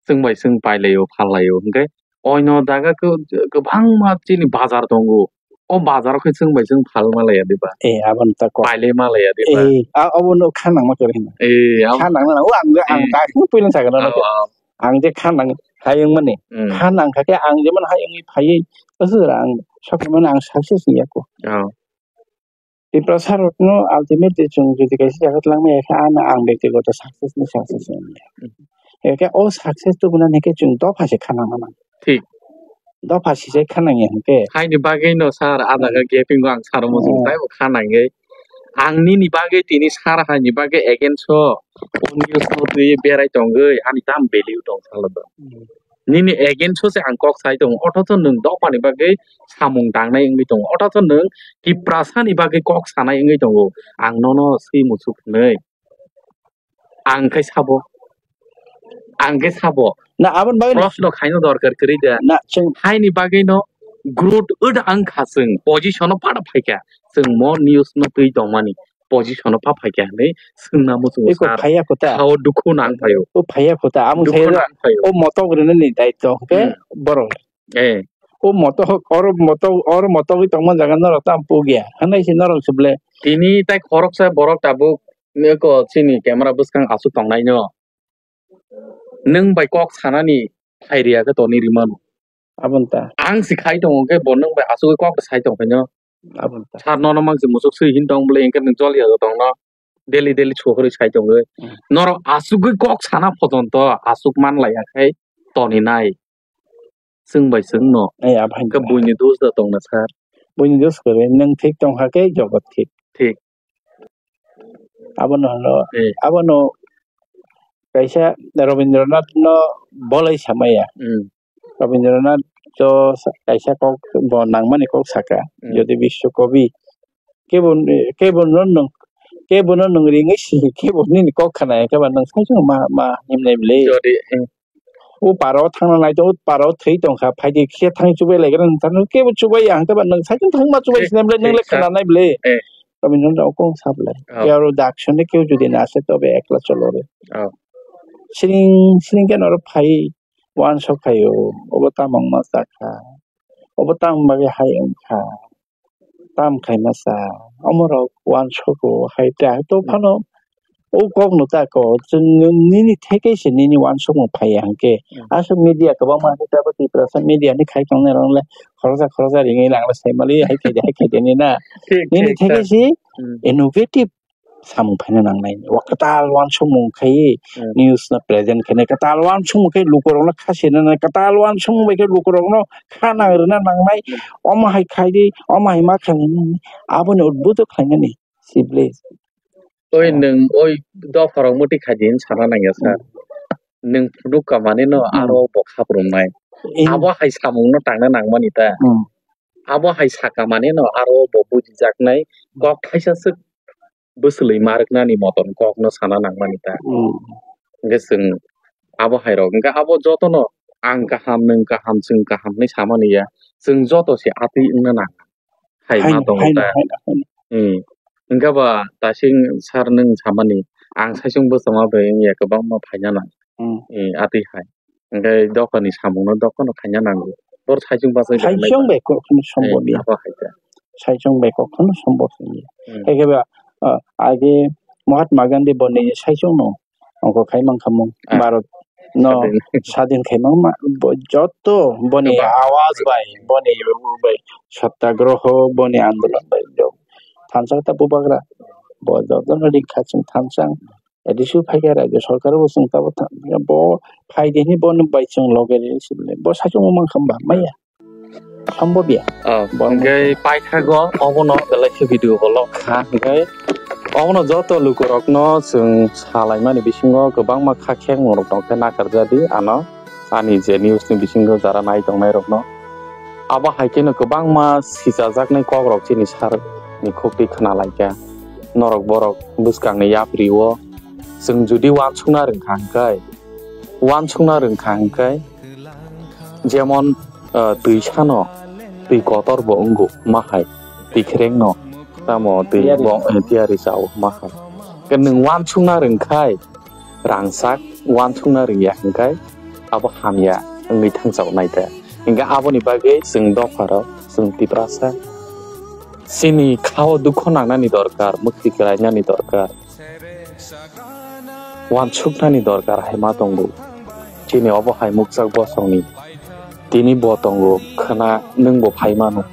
Chwng bai chwng pailaio, phallaio. Hwnkhe oino jaga khe kwbangma chini bazar tongo. O bazar khe chwng bai chwng phal malaya diba? Eh, aboni ta kok. Pailai malaya diba? Eh, a, obono kha nangma kwrwi hino. Eh, ab- Kha nangna nango, ang, ang Eh. Dakhno puilung sakha nono. Oh, oh. Ang je kha nang, hai wngmani. Hmm. Kha nangkha khe ang jemon hai wngwi phaiwi, aswk ang sakmani ang success wngya kho. Oh. Tiprasa rokno ultimately chwng jodi kaisa jaga twlangma ya khe, ano ang bektigoto success ni success wngya. Mhm. Ekhe o success tubuna hwnkhe chwng dopha se khana nang. Thik. Dopha se se khana ya hwnkhe. Haini bagwi no sir, a jaga Hmm. gaping o ang sir mo chwng Hmm. taibo khana nangwi. Ang nini bagwi tini sir haini bagwi against o, o news no twi berai tongwi ani tam value tong salo do. Hmm. Nini against o se ang kok sai tongo, othocho nwng dophani bagwi samung tangnai wngwi tongo, othocho nwng Tiprasani bagwi kok sanai wngwi tongo. Ang nono swi muchuk hwnwi. Ang khe sabo. Ang khe sabo. Na, aboni bagwi no Proshno khaino dorkar kwrwi da. Na, chwng Haini bagwi no growth wngkha chwng, position o phano phaikha. Chwng mo news no twi tongmani. Position o pha phaikha hinwi swngna muchungo Eko sir. Phaiya kho ta. Sao dukhu nang phaio. O phaiya kho ta. Amung Dukhu sai nang phaio. O motok rwnani daityo hwnkhe Hmm. borok. Eh. O motok, oro motok, oro motogwi tongma jaga norok tamo pugya. Hanai se norok se ble. Tini tai khoroksa borok tabuk niko chini camera bwskang aswk tongnaino. Nwng bai kok sanani phai riya khe toni rimano. Aboni ta. Ang si khai tongo khe bo nwng bai aswk kok sai tong khaino. Aboni ta. Sir nono mang si musuk swi hin tong bwle, hinkhe nwng jol ya tongno daily daily suhorwi sai tongwi. Hmm. Norok aswkgwi kok sana pojonto aswk man laiya khai toni nai. Chwng bai chwngno. Eh, abhaino. Khe buini dos da tongna sir. Buini dos kwrwi, nwng thik tong kha khe jogot thik. Thik. Abono hwno, eh, abono kaisa Rabindranath no bolai samaya. Hmm. Rabindranath to sa-, kaisa kok bo nangmani kok saka. Hmm. Jodi Biswa Kabi kebo, kebo no nwng, kebo no nwng ringwi si, kebo nini kok khna ya khe ba nwng sai ma, ma himnai bwle. Jodi, eh. O paro thangna nai tongo, o paro thwi tong kha, phaidi khe thang chubai lai gra nang thang kebo chubai ya hwnkhe ba nwng sai thang ma chubai sini bwle nwng le khna nai bwle. Eh. Rabindranath rao kok sa bwle. Oh. Kebo dak sone kebo jodi na se tobe ekla cholo re. Oh. Siring siring khe norok phai uansuk phaio, obo tamo wngma cha kha, obo tamo bagwi hai wng kha, tamo khaima cha, omorok uansugo hai ta to phano o kokno ta ko chwng nini theke se nini uansukmung phaiya hwnkhe. Hmm. Aswk media kwbangma hwnkhe tabuk Tiprasa media ni khai tongnai rok le khoroksa khoroksa ringwi lang le sai mali hai khaidi hai khaidi ni na. Thik, nini thik, theke sir. Se hmm, innovative samung phaina nangnai. Wa kwtal uansukmung khai hmm, news no present khainai, kwtal uansukmung khai lukurokno kha sinanai, kwtal uansukmung bai khe lukurokno kha nang rwna nangnai. Hmm. Omo hai khai di, omo hai ma khainai, aboni udbuto khlainani sibli. Oi ah, nwng oi dopharok muti khai di hwn sana nangya sir. Hmm. Nwng phunuk kamani no hmm, aro bo khaprumnai. In- abo hai samung no tangna nangmani ta. Hmm. Abo hai saka mani no aro bo bujijaknai kok thaisa swk bwswlwi ma rwknani motom kokno sana nangmani ta. Hmm. Hwnkhe chwng abo hai rok, hwnkhe abo jotono ang kaham, nwng kaham, chwng kaham hinwi samani ya. Chwng joto se atwi wngna nang hai ma haino, tongo haino, ta. Haino, haino. Hmm. Hwnkhe ba tasing sir nwng samani ang saichung bwsama bai wngya kwbangma phaina nang. Hmm. Eh, atwi hai. Hwnkhe dophani samungno dophano khaina nango. Bor saichung bachai saichung bai kokno eh, sombobya. Abo hai khe. Saichung bai kokno sombobya. Hmm. Hai khe ba, ah, age Mahatma Gandhi boni saichung no ongkho khai mankha mung. Ah. Bharat no sadin. Sadin khai mangma bo joto boni kwbang awaj bai, boni bai satyagraho, boni andolon bai jo. Thansa ta bubagra. Bo joto no ring kha chwng thansa. Additional phaikha raijyo sorkar bo chwng tabuk tha-, bo phaidi hinwi bono bai chwng loge rw sibole. Bo saichung bo mankha ba maya. Sombobya. Oh, bo hwnkhe mankha. Paithago obono belai khe video bo lok kha hwnkhe obono joto lukurokno chwng salaimani bisingo kwbangma kha khengmung rok tongkhe nakarjadi ano. Ani je news ni bisingo jara nai tongnai rokno. Abo hai kheno kwbangma sichajaknai kok rok chini sir ni khuk twi khna laikha. Norok borok bwskang ni yapri o chwng jodi uansukna rwngkha hwnkhe, uansukna rwngkha hwnkhe, jemon, ah, twi sano twi kotor bo wngo ma hai, twi khreng no tamo twi tiyari bo, eh, tiyari chao ma hai. Khe nwng uansukna rwngkhai, rangchak uansukna rwngya hwnkhe abo hamya wngwi thangchago nai ta. Hwnkhe aboni bagwi chwng dopharok, chwng Tiprasa chini khao dukho nangnani dorkar, mwkhwi kwlainani dorkar, uansuknani dorkar hai ma tongo. Chini obo hai mukchak bosongni tini bo tongo, khwna nwngbo phai mano.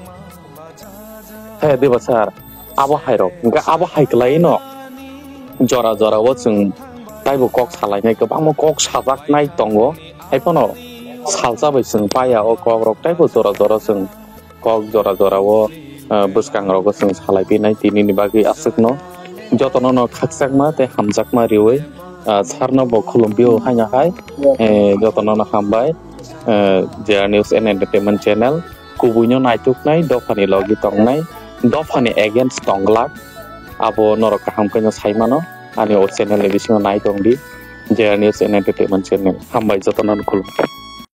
He, Deba sir, abo hai rok, hwnkhe abo hai kwlai no jora jora o chwng taibo kok salainai, kwbangma kok sajaknai tongo, hai phano salsa bai chwng paya o kok rok, taibo jora jora chwng kok jora jora o, ah, bwskang rogo chwng salai pinai, tini ni bagwi aswk no jotono no khakchangma tei hamjakma riwi, ah, sir no bo khulum pio haino hai, eh, jotono no hambai, eh, J R News and Entertainment Channel. Kubuino naituknai, dophani logi tongnai, dophani against tongglak, abo norok kaham khe no sai mano, ani o channel ni bisingo nai tongdi, J R News and Entertainment Channel. Hambai jotono no khulum.